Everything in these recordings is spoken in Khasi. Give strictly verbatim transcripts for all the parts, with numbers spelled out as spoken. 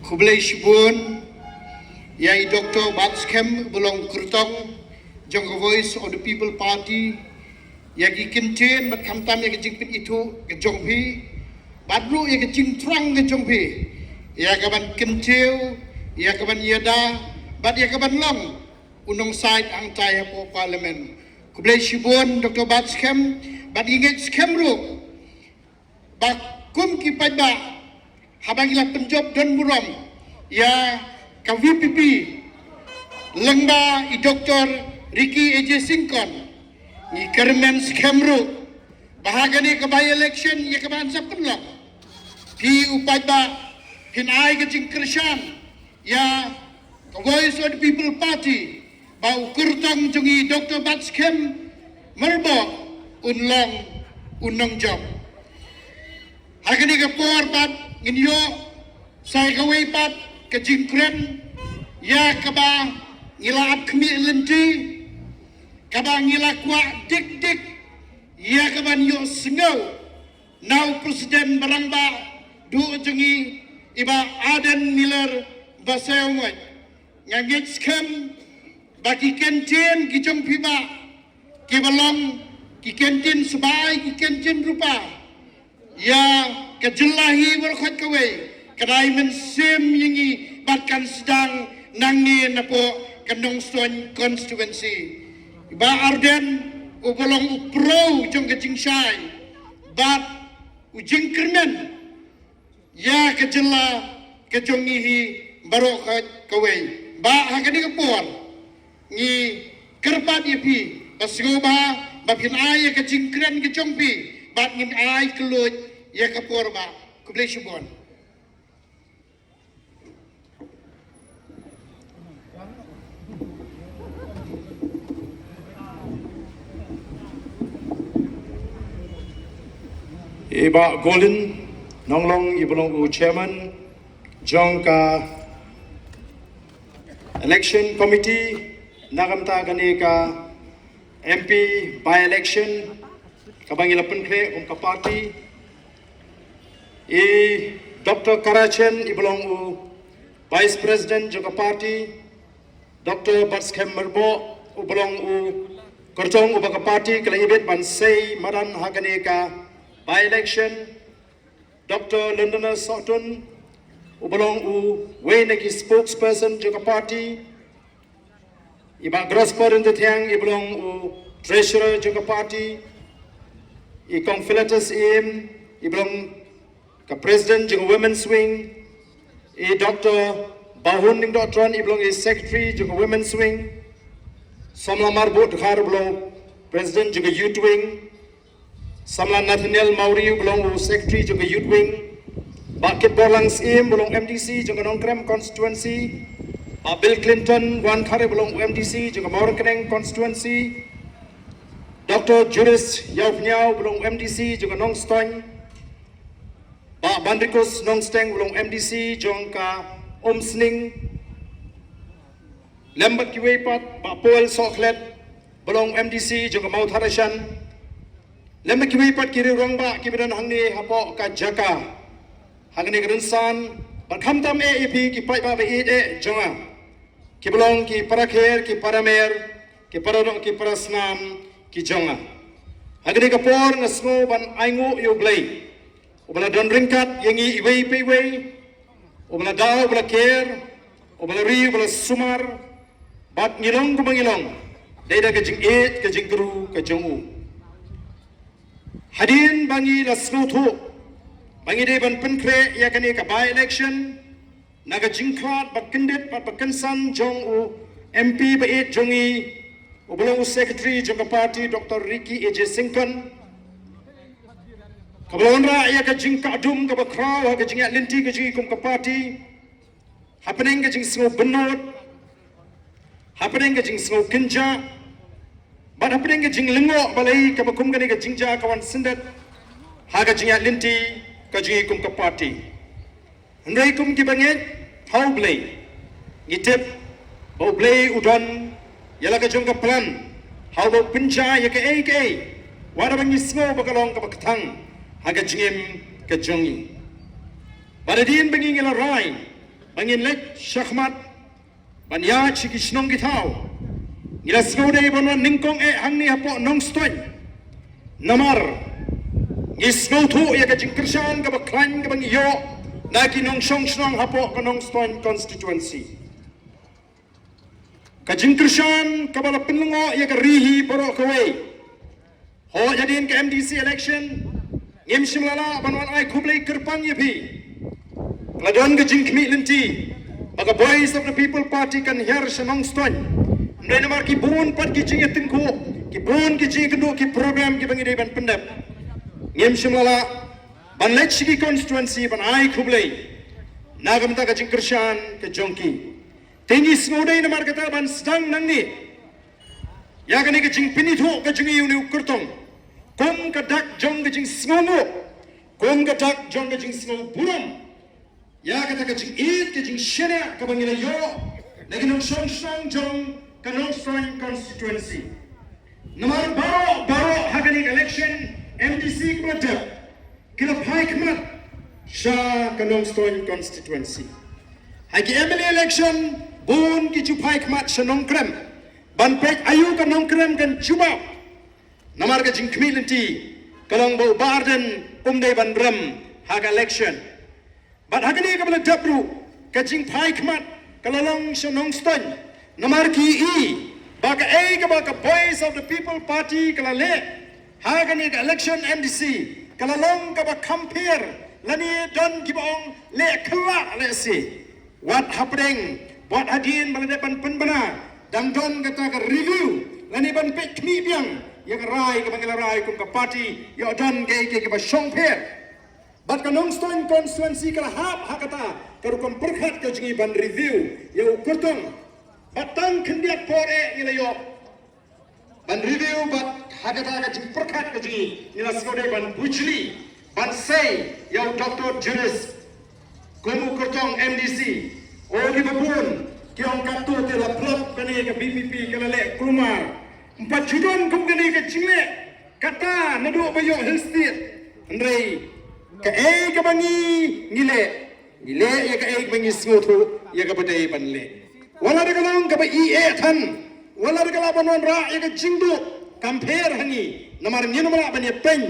Khublei shibun ïa i Doctor Batskhem, ba long kyrtong jong ka Voice of the People Party, ïa ki kyntien bad khamtam ïa ka jingpynithuh ka jong phi, bad ruh ïa ka jingthrang ka jong phi ïa ka ban kyntiew, ïa ka ban ïada bad ïa ka ban long u nongsaid hangtai hapoh Parliament. Khublei shibun Doctor Batskhem, bad ngi ngeit skhem ruh ba kum ki paidbah, haba ngi la pynjop don burom ïa ka V P P lyngba i Doctor Ricky A J Syngkon, ngi kyrmen skhem ruh ba ha kane ka by-election ïa ka ban sa pynlong, phi u paidbah phin ai ka jingkyrshan ïa ka Voice of the People Party ba u kyrtong jong i Doctor Batskhem Myrboh un long u nongjop. Ha kane ka por pat ngin ïoh sa kawei pat ka jingkren ïa kaba ngi la ap khmih lynti, kaba ngi la kwah dik dik ïa ka ban ïohsngew na u President ba rangbah duh jong ngi, i Bah Ardent Miller Basaiawmoit. Nga ngeit skhem ba ki kyntien ki jong phi bah, kiba long ki kyntien sbai, ki kyntien rupa ïa ka jylla hi baroh khoit kawei, ka dei mynsiem ïa ngi bad kan sdang nangne napoh ka Nongstoiñ constituency. Bah Ardent, uba long u pro jong ka jingshai bad u jingkyrmen ïa ka jylla ka jong ngi hi baroh khoit kawei. Bah, ha kane ka por ngi kyrpad ïa phi ba sngewbha ba phin ai ïa ka jingkren ka jong phi bad ngin ai kylluid ïa ka por bah. Khublei shibun. I Bah Golin Nonglong, iba long u chairman jong ka election committee, na ka bynta kane ka M P by-election kaba ngi la pynkhreh kum ka party. I Doctor Karachen, iba long u Vice President jong ka party, Doctor Batskhem Myrboh, uba long u kyrtong uba ka party ka la ibit ban sei madan ha kane ka by-election, Doctor Londona Sohtun, uba long uwei na ki spokesperson jong ka party, i Bah Grosper Yntathiang, iba long u treasurer jong ka party, i Kong Philetus Im, iba long ka president jong ka Women's Wing, i Doctor Bahun Lyngdoh Tron, iba long i secretary jong ka Women's Wing, Samla Marbud Dkhar, iba long president jong ka Youth Wing, Samla Nathaniel Mawrie, uba long u secretary jong ka Youth Wing, Bah Kitborlang Syiem, uba long M D C jong ka Nongkrem constituency, Bah Bill Clinton Wankhar, uba long u M D C jong ka Mawryngkneng constituency, Doctor Juris Ïawphniaw, uba long u M D C jong ka Nongstoiñ, Bah Banrikus Nongsteng, uba long u M D C jong ka Umsning, lem bad kiwei pat Bah Paul Sohkhlet, uba long u M D C jong ka Mawthadraishan, lem bad kiwei pat ki rangbah kiba don hangne hapoh ka jaka, ha kane ka rynsan, bad khamtam eh ïa phi ki paidbah ba ïeit eh jong nga, kiba long ki para kher, ki para mer, ki para doh, ki para snam ki jong nga. Ha kane ka por nga sngew ban ainguh ïa U Blei, uba la don ryngkat ïa ngi iwei pa iwei, uba la daw, uba la ker, uba la ri, uba la sumar, bad ngi long kumba ngi long dei da ka jingïeit, ka jingkyrkhu ka jong u. Hadien ba ngi la sngewthuh ba ngi dei ban pynkhreh ïa kane ka by-election na ka jingkhlad ba kyndit bad ba kynsan jong u M P ba ïeit jong ngi, uba long u secretary jong ka party, Doctor Ricky A J Syngkon, kaba la wanrah ïa ka jingkah dum kaba khraw ha ka jingïaid lynti ka jong ngi kum ka party, hapdeng ka jingsngew bynnud, hapdeng ka jingsngew kynjah, bad hapdeng ka jinglyngngoh balei kaba kum kane ka jingjia ka wan syndet ha ka jingïaid lynti ka jong ngi kum ka party. Hynrei kum kiba ngeit ha U Blei, ngi tip ba U Blei u don ïa la ka jong ka plan, ha uba u pynjia ïa kaei kaei, wat haba ngi sngew ba ka long kaba kthang ha ka jingim ka jong ngi. Bad hadien ba ngi ngi la rai ba ngin leit shakhmat ban ïaid sha ki shnong ki thaw, ngi la sngewdei ban wan nyngkong eh hangne hapoh Nongstoiñ. Namar ngi sngewthuh ïa ka jingkyrshan kaba khlaiñ kaba ngi ïoh na ki nongshong shnong hapoh ka Nongstoiñ constituency. Ka jingkyrshan kaba la pynlyngngoh ïa ka ri hi baroh kawei. Hooid, hadien ka M D C election ngim shym la lah ban wan ai khublei kyrpang ïa phi. La don ka jingkhmih lynti ba ka Voice of the People Party kan hiar sha Nongstoiñ. Hynrei namar ki bun pat ki jingïatyngkhuh, ki bun ki jingïakynduh, ki program kiba ngi dei ban pyndep, ngim shym la lah ban leit sha ki constituency ban ai khublei na ka bynta ka jingkyrshan ka jong ki. Te ngi sngewdei namar kata ban sdang nangne ïa kane ka jingpynithuh ka jong ngi ïa une u kyrtong kum ka dak jong ka jingsngewnguh, kum ka dak jong ka jingsngewburom ïa kata ka jingïeit, ka jingshaniah kaba ngi la ïoh na ki nongshong shnong jong ka Nongstoiñ constituency. Namar baroh baroh ha kane ka election M D C kaba la dep ki la phai khmat sha ka Nongstoiñ constituency. Ha ki M L A election bun ki ju phai khmat sha Nongkrem ban peit aïu ka Nongkrem kan jubab. Namar ka jingkhmih lynti ka long ba u Bah Ardent um dei ban rem ha ka election. Bad ha kane kaba la dep ruh ka jingphai khmat ka la long sha Nongstoiñ. Namar ki i ba kaei kaba ka Voice of the People Party ka la leh ha kane ka election M D C ka la long kaba kham pher, lane don kiba ong leh khlak leh si. Wat hapdeng, wat hadien ba la dep ban pynbna, dang don kata ka review lane ban peit khmih biang ïa ka rai kaba ngi la rai kum ka party, ïoh don kaei kaei kaba shongpher. Bad ka Nongstoiñ constituency ka la hap ha kata ka rukom pyrkhat ka jong ngi ban review ïa u kyrtong. Bad tang khyndiat por eh ngi la ïoh ban review, bad ha kata ka jingpyrkhat ka jong ngi ngi la sngewdei ban bujli, ban sei ïa u Doctor Julius kum u kyrtong M D C. O kiba bun ki ong katto te la plop kane ka V P P ka la leh kulmar. Ym pat ju don kum kane ka jingleh kata naduh ba ïoh Hill State. Hynrei kaei kaba ngi, ngi leh, ngi leh ïa kaei kaba ngi sngewthuh ïa kaba dei ban leh. Wat la da ka long kaba i eh than, wat la da ka lah ban wanrah ïa ka jingduh, kam pher ha ngi. Namar ngin ym lah ban ïapeiñ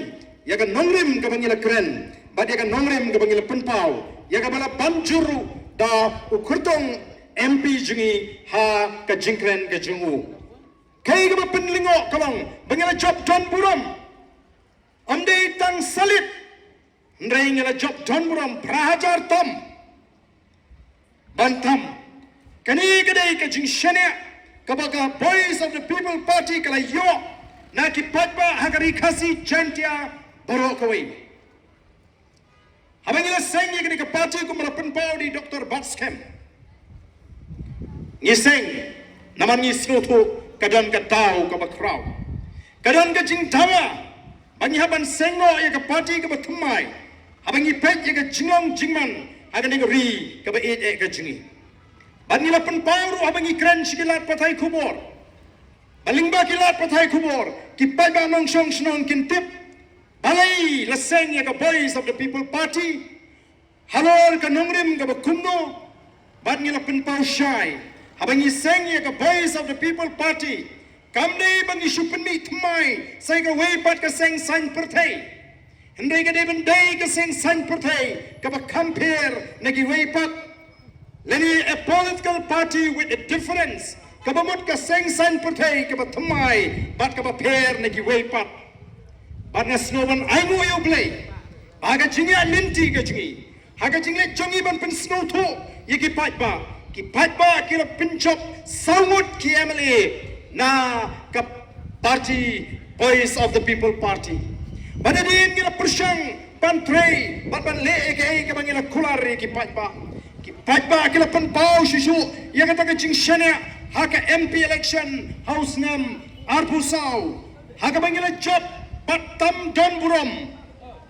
ïa ka nongrim kaba ngi la kren bad ïa ka nongrim kaba ngi la pynpaw, ïa kaba la ban jur ruh da u kyrtong M P jong ngi ha ka jingkren ka jong u. Kaei kaba pynlyngngoh ka long ba ngi la jop don burom. Ym dei tang salit, hynrei ngi la jop don burom phra hajar tam ban tam. Kane ka dei ka jingshaniah kaba ka Voice of the People Party ka la ïoh na ki paidbah ha ka Ri Khasi Jaiñtia baroh kawei. Haba ngi la seng ïa kane ka party kum ba la pynpaw da i Doctor Batskhem, ngi seng namar ngi sngewthuh ka don ka daw kaba khraw, ka don ka jingdawa ba ngi hap ban seng noh ïa ka party kaba thymmai haba ngi peit ïa ka jinglong jingman ha kane ka ri kaba ïeit eh ka jong ngi. Bad ngi la pynpaw ruh haba ngi kren sha ki lad pathai khubor, ba lyngba ki lad pathai khubor ki paidbah nongshong shnong kin tip balei la seng ïa ka Voice of the People Party, halor ka nongrim kaba kumno. Bad ngi la pynpaw shai, haba ngi seng ïa ka Voice of the People Party, kam dei ba ngi shu pynmih thymmai sa ïa kawei pat ka seng saiñ pyrthei, hynrei ka dei ban dei ka seng saiñ pyrthei kaba kham pher na kiwei pat, lane a political party with a difference, kaba mut ka seng saiñ pyrthei kaba thymmai bad kaba pher na kiwei pat. Bad nga sngew ban ainguh ïa U Blei ba ha ka jingïaid lynti ka jong ngi, ha ka jingleit jong ngi ban pynsngewthuh ïa ki paidbah, ki paidbah ki la pynjop saw ngut ki M L A na ka party Voice of the People Party. Bad hadien ngi la pyrshang ban trei bad ban leh ïa kaei kaba ngi la kular ïa ki paidbah, ki paidbah ki la pynpaw shuh shuh ïa kata ka jingshaniah ha ka M P election ha u snem arphew saw, ha kaba ngi la jop bad tam don burom.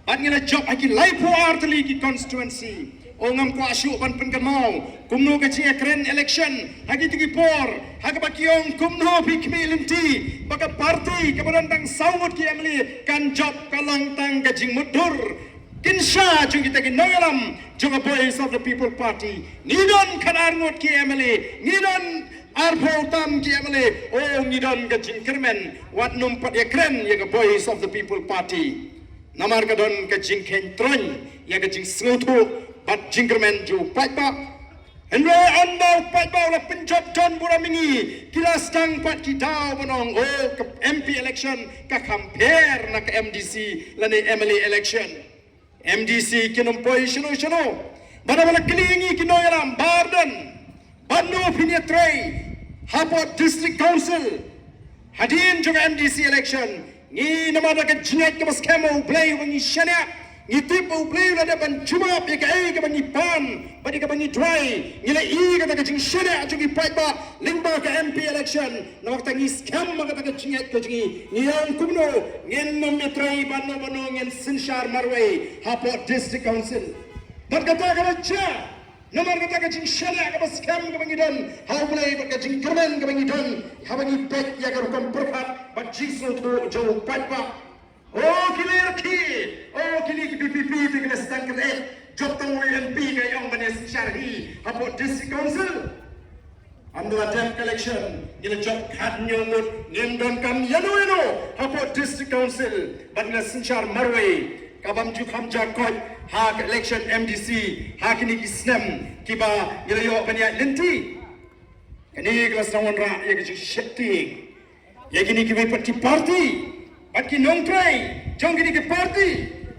Bad ngi la jop ha ki laiphew ar tylli ki constituency. O, ngam kwah shuh ban pynkynmaw kumno ka jingïakren election ha kito ki por, ha kaba ki ong kumno phi khmih lynti ba ka party kaba don tang saw ngut ki M L A kan jop, ka long tang ka jingmutdur. Kin sha jong kita ki nongïalam jong ka Voice of the People Party. Ngi don khatar ngut ki M L A, ngi don arphew tam ki M L A. Oh, ngi don ka jingkyrmen, wat nym pat ïakren ïa ka Voice of the People Party. Namar ka don ka jingkheiñ troiñ ïa ka jingsngewthuh bad jingkyrmen jong u paidbah. Hynrei ynda u paidbah u la pynjop don burom ïa ngi, ki la sdang pat ki daw ban ong, oh, ka M P election ka kham pher na ka M D C lane M L A election. M D C kin ym poi shano shano. Bad haba la kylli ïa ngi ki nongïalam, Bah Ardent, bad no phin ïatrei hapoh District Council hadien jong ka M D C election? Ngi, namar da ka jingngeit kaba skhem ha U Blei uba ngi shaniah, ngi tip ba U Blei u la dep ban jubab ïa kaei kaba ngi pan bad ïa kaba ngi duwai. Ngi la ïohi kata ka jingshaniah jong ki paidbah lyngba ka M P election. Namar kata ngi skhem ha kata ka jingngeit ka jong ngi, ngi ong kumno, ngin ym ïatrei bad no bad no, ngin synshar marwei hapoh District Council. Bad kata ka la jia namar kata ka jingshaniah kaba skhem kaba ngi don ha U Blei bad ka jingkyrmen kaba ngi don haba ngi peit ïa ka rukom pyrkhat bad jingsngewthuh jong u paidbah. Oh, ki la ïarkhie, oh, kine ki V P P te ki la sdang kynnoh. Jop tang u M P ka ïong ban ïasynshar hi hapoh District Council. Ynda la dep ka election ngi la jop khathynñiew ngut, ngim donkam ïano ïano hapoh District Council bad ngi la synshar marwei. Ka bym ju kham jia koit ha ka election M D C ha kine ki snem kiba ngi la ïoh ban ïaid lynti. Kane ka la sdang wanrah ïa ka jingsheptieng ïa kine kiwei pat ki party bad ki nongtrei jong kine ki party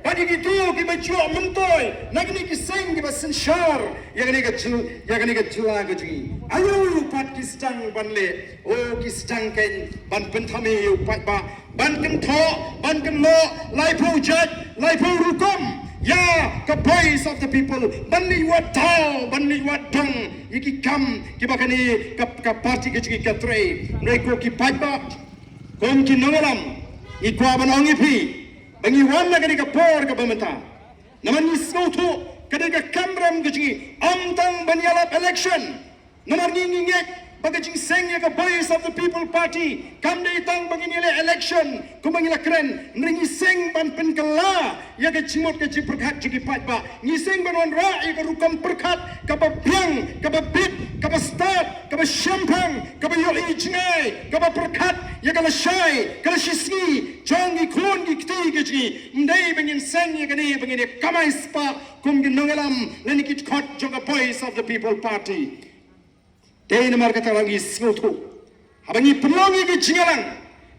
bad ïa kito kiba ju ïoh myntoi na kine ki seng kiba synshar ïa kane ka jyl-, ïa kane ka jylla ka jong ngi. Aïu pat ki sdang ban leh? Oh, ki sdang keiñ ban pynthame ïa u paidbah, ban kynthoh, ban kynnoh laiphew jait, laiphew rukom ïa ka Voice of the People, ban leit wad thaw, ban leit wad dong ïa ki kam kiba kane ka, ka party ka jong ngi ka trei. Hynrei ko ki paidbah, kum ki nongïalam, ngi kwah ban ong ïa phi ba ngi wan na kane ka por kaba mynta namar ngi sngewthuh ka dei ka kamram ka jong ngi, ym tang ban ïalap election. Namar ngi, ngi ngeit ba ka jingseng ïa ka Voice of the People Party kam dei tang ba ngin ïaleh election kumba ngi la kren, hynrei ngi seng ban pynkylla ïa ka jingmut ka jingpyrkhat jong ki paidbah. Ngi seng ban wanrah ïa ka rukom pyrkhat kaba biang, kaba bit, kaba stad, kaba shemphang, kaba ïohi jngai, kaba pyrkhat ïa ka lashai ka lashisngi jong ki khun ki kti ka jong ngi. Ym dei ba ngin seng ïa kane ba ngin ïa kamai spah kum ki nongïalam lane ki dkhot jong ka Voice of the People Party. Dei namar kata ba ngi sngewthuh haba ngi pynlong ïa ka jingïalang,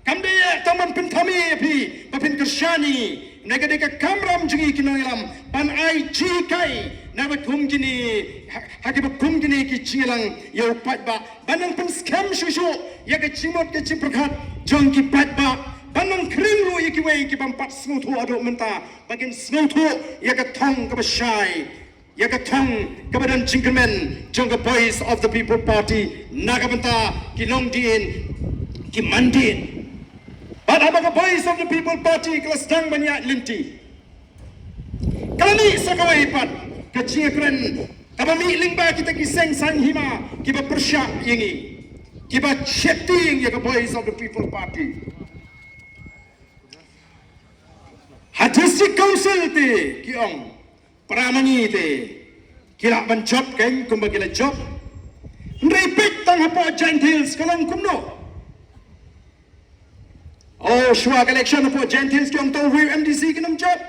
kam dei tang ban pynthame ïa phi ba phin kyrshan ïa ngi. Hynrei ka dei ka kamram jong ngi ki nongïalam ban ai jinghikai na ba kum kine, ha, ha kiba kum kine ki jingïalang ïa u paidbah, ban nang pynskhem shuh shuh ïa ka jingmut ka jingpyrkhat jong ki paidbah, ban nang khring ruh ïa kiwei ki bym pat sngewthuh haduh mynta ba kin sngewthuh ïa ka thong kaba shai, ïa ka thong kaba don jingkyrmen jong ka Voice of the People Party na ka bynta ki longdien ki mandien. Bad haba ka Voice of the People Party ka la sdang ban ïaid lynti, ka la mih sa kawei pat ka jingkren kaba mih lyngba kita ki seng saiñ hima kiba pyrshah ïa ngi, kiba sheptieng ïa ka Voice of the People Party. Ha District Council te ki ong, para ma ngi te ki lah ban jop keiñ kumba ki la jop. Hynrei peit tang hapoh Jaintia Hills ka long kumno. Oh, shuwa ka election hapoh Jaintia Hills ki ong tang uwei u M D C kin ym jop.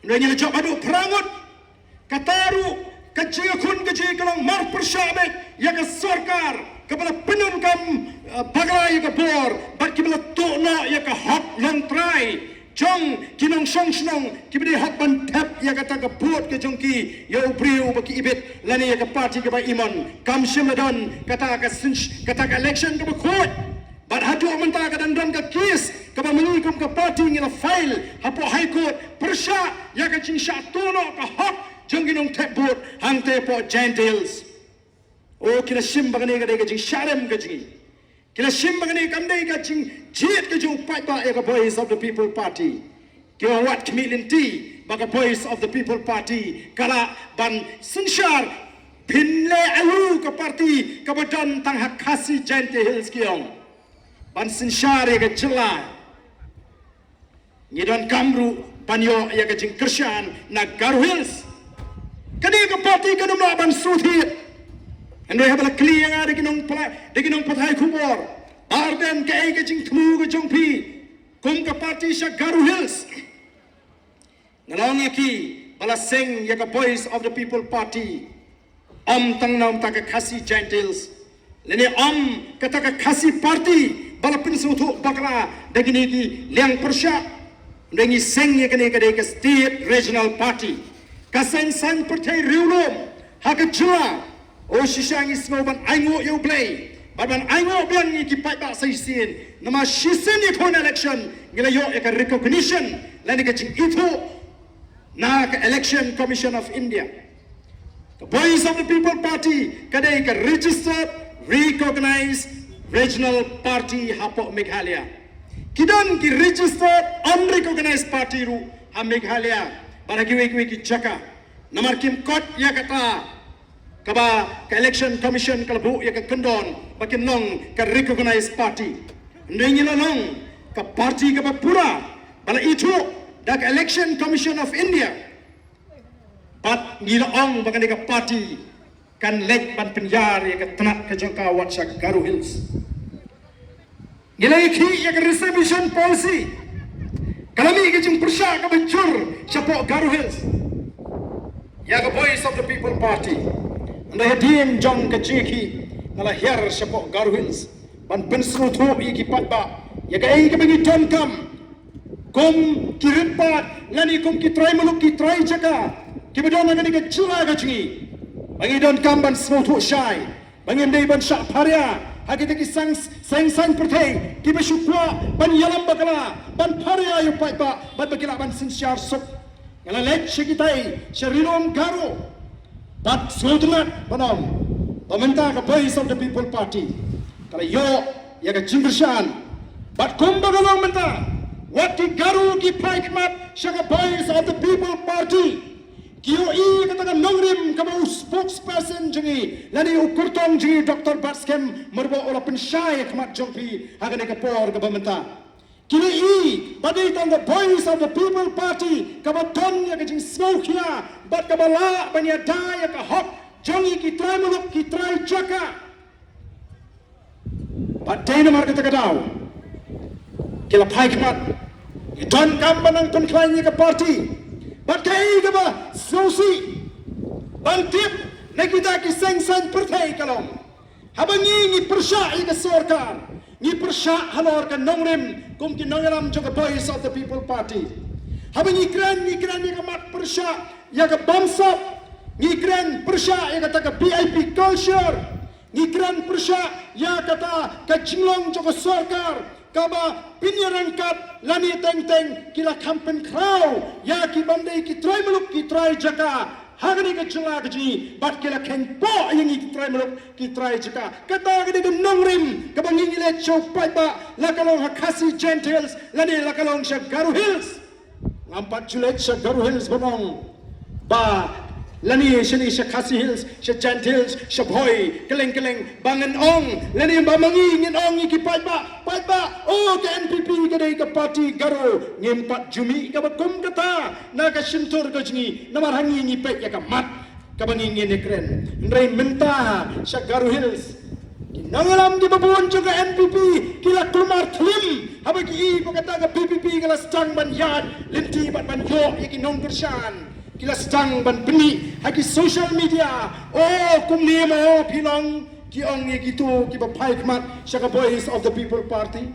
Hynrei ngi la jop haduh phra ngut. Kata ruh ka jingïakhun ka jingïakhun ka long mar pyrshah beit ïa ka sorkar kaba la pyndonkam, eh, bakla ïa ka bor bad kiba la tuh noh ïa ka hok longtrai jong ki nongshong shnong kiba dei hok ban thep ïa kata ka vote ka jong ki ïa u briew ba ki ibit lane ïa ka party kaba imon. Kam shym la don kata ka sin-, kata ka election kaba khuid. Bad haduh mynta ka dang don ka case kaba ma ngi kum ka party ngi la file hapoh High Court pyrshah ïa ka jingshah tuh noh ka hok jong ki nongthep vote hangtei hapoh Jaintia Hills. Oh, ki la shim ba kane ka dei ka jingshah rem ka jong ngi. Ki la shim ba kane kam dei ka jingjied ka jong u paidbah ïa ka Voice of the People Party. Ki ong wat khmih lynti ba ka Voice of the People Party ka lah ban synshar. Phin leh aïu ka party kaba don tang ha Khasi Jaintia Hills, ki ong, ban synshar ïa ka jylla? Ngi donkam ruh ban ïoh ïa ka jingkyrshan na Garo Hills. Kane ka party kam lah ban sngewthuh. Hynrei haba la kylli ïa nga da ki nongpathai, da ki nongpathai khubor, Bah Ardent, kaei ka jingthmu ka jong phi kum ka party sha Garo Hills? Nga la ong ïa ki ba la seng ïa ka Voice of the People Party, ym tang na bynta ka Khasi Jaintia Hills, lane ym kata ka Khasi Party ba la pynsngewthuh bakla da kine ki liang pyrshah. Hynrei ngi seng ïa kane ka dei ka State Regional Party, ka seng saiñ pyrthei riewlum ha ka jylla. O shisha ngi sngew ban ainguh ïa U Blei bad ban ainguh biang ïa ki paidbah sa shisien, namar shisien ïa ka election ngi la ïoh ïa ka recognition lane ka jingithuh na ka Election Commission of India. Ka Voice of the People Party ka dei ka registered, recognized regional party hapoh Meghalaya. Ki don ki registered, unrecognized party ruh ha Meghalaya bad ha kiwei kiwei ki jaka. Namar kim kot ïa kata kaba ka Election Commission ka la buh ïa ka kyndon ba kin long ka recognized party. Hynrei ngi la long ka party kaba pura ba la ithuh da ka Election Commission of India. Bad ngi la ong ba kane ka party kan leit ban pynïar ïa ka tnat ka jong ka wat sha Garo Hills. Ngi la ïakhih ïa ka reservation policy. Ka la mih ka jingpyrshah kaba jur shapoh Garo Hills ïa ka Voice of the People Party. Hynrei hadien jong ka jingïakhih nga la hiar shapoh Garo Hills ban pynsngewthuh ïa ki paidbah ïa kaei kaba ngi donkam kum ki rit paid lane kum ki trai muluk ki trai jaka kiba don ha kane ka jylla ka jong ngi, ba ngi donkam ban sngewthuh shai ba ngim dei ban shah pharia ha kita ki seng, seng saiñ pyrthei kiba shu kwah ban ïalam bakla, ban pharia ïa u paidbah bad ba ki lah ban synshar suk. Nga la leit sha kitai, sha Ri Lum Garo, bad sngewtynnat ban ong ba mynta ka Voice of the People Party ka la ïoh ïa ka jingkyrshan. Bad kumba ka long mynta, wat ki Garo ki phai khmat sha ka Voice of the People Party, ki ïohi ïa kata ka nongrim kaba u spokesperson jong ngi lane u kyrtong jong ngi, Doctor Batskhem Myrboh, u la pynshai ha khmat jong phi ha kane ka por kaba mynta. Ki la ïohi ba dei tang ka Voice of the People Party kaba don ïa ka jingsngewkhia bad kaba lah ban ïada ïa ka hok jong ngi ki trai muluk ki trai jaka. Bad dei namar kata ka daw ki la phai khmat. Ngi donkam ban nang pynkhlaiñ ïa ka party. Bad kaei kaba sngewsih ban tip na kita ki seng saiñ pyrthei ka long, haba ngi, ngi pyrshah ïa ka sorkar, ngi pyrshah halor ka nongrim kum ki nongïalam jong ka Voice of the People Party. Haba ngi kren, ngi kren ïa ka mat pyrshah ïa ka bamsap, ngi kren pyrshah ïa kata ka V I P culture, ngi kren pyrshah ïa kata ka jinglong jong ka sorkar kaba pynïaryngkat lane teng teng ki la kham pynkhraw ïa ki ban dei ki trai muluk ki trai jaka ha kane ka jylla ka jong ngi, bad ki la kheiñpoh ïa ngi ki trai muluk ki trai jaka. Kata ka dei ka nongrim kaba ngi, ngi leit sha u paidbah, la ka long ha Khasi Jaintia Hills lane la ka long sha Garo Hills. Ngam pat ju leit sha Garo Hills ban ong ba, lane shane sha Khasi Hills, sha Jaintia Hills, sha Bhoi, kylleng kylleng, ba ngin ong lane ba ma ngi ngin ong ïa ki paidbah, paidbah, o ka N P P ka dei ka party Garo. Ngim pat ju mih kaba kum kata na ka shyntur ka jong ngi, namar ha ngi ngi peit ïa ka mat kaba ngi, ngin ïa kren. Hynrei mynta sha Garo Hills, ki nongïalam kiba bun jong ka N P P ki la kulmar thlim haba ki ïohi ba kata ka V P P ka la sdang ban ïaid lynti bad ban ïoh ïa ki nongkyrshan. Ki la sdang ban pyni ha ki social media, o kumne mo phi long, ki ong ïa kito kiba phai khmat sha ka Voice of the People Party.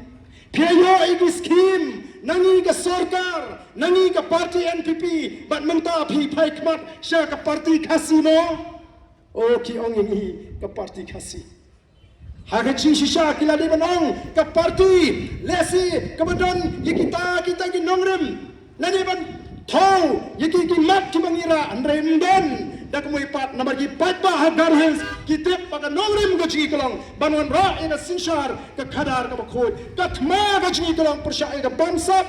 Phi ïoh ïa ki skim na ngi ka sorkar, na ngi ka party N P P, bad mynta phi phai khmat sha ka party Khasi mo. O ki ong ïa ngi ka party Khasi. Ha ka jingshisha ki la dei ban ong ka party lehse kaba don ïa kita, kita ki nongrim, lane ban thew ïa ki, ki mat kiba ngi rah, hynrei ym don da kumwei pat, namar ki paidbah ha Garo Hills ki tip ba ka nongrim ka jong ngi ka long ban wanrah ïa ka synshar ka khadar kaba khuid. Ka thma ka jong ngi ka long pyrshah ïa ka bamsap.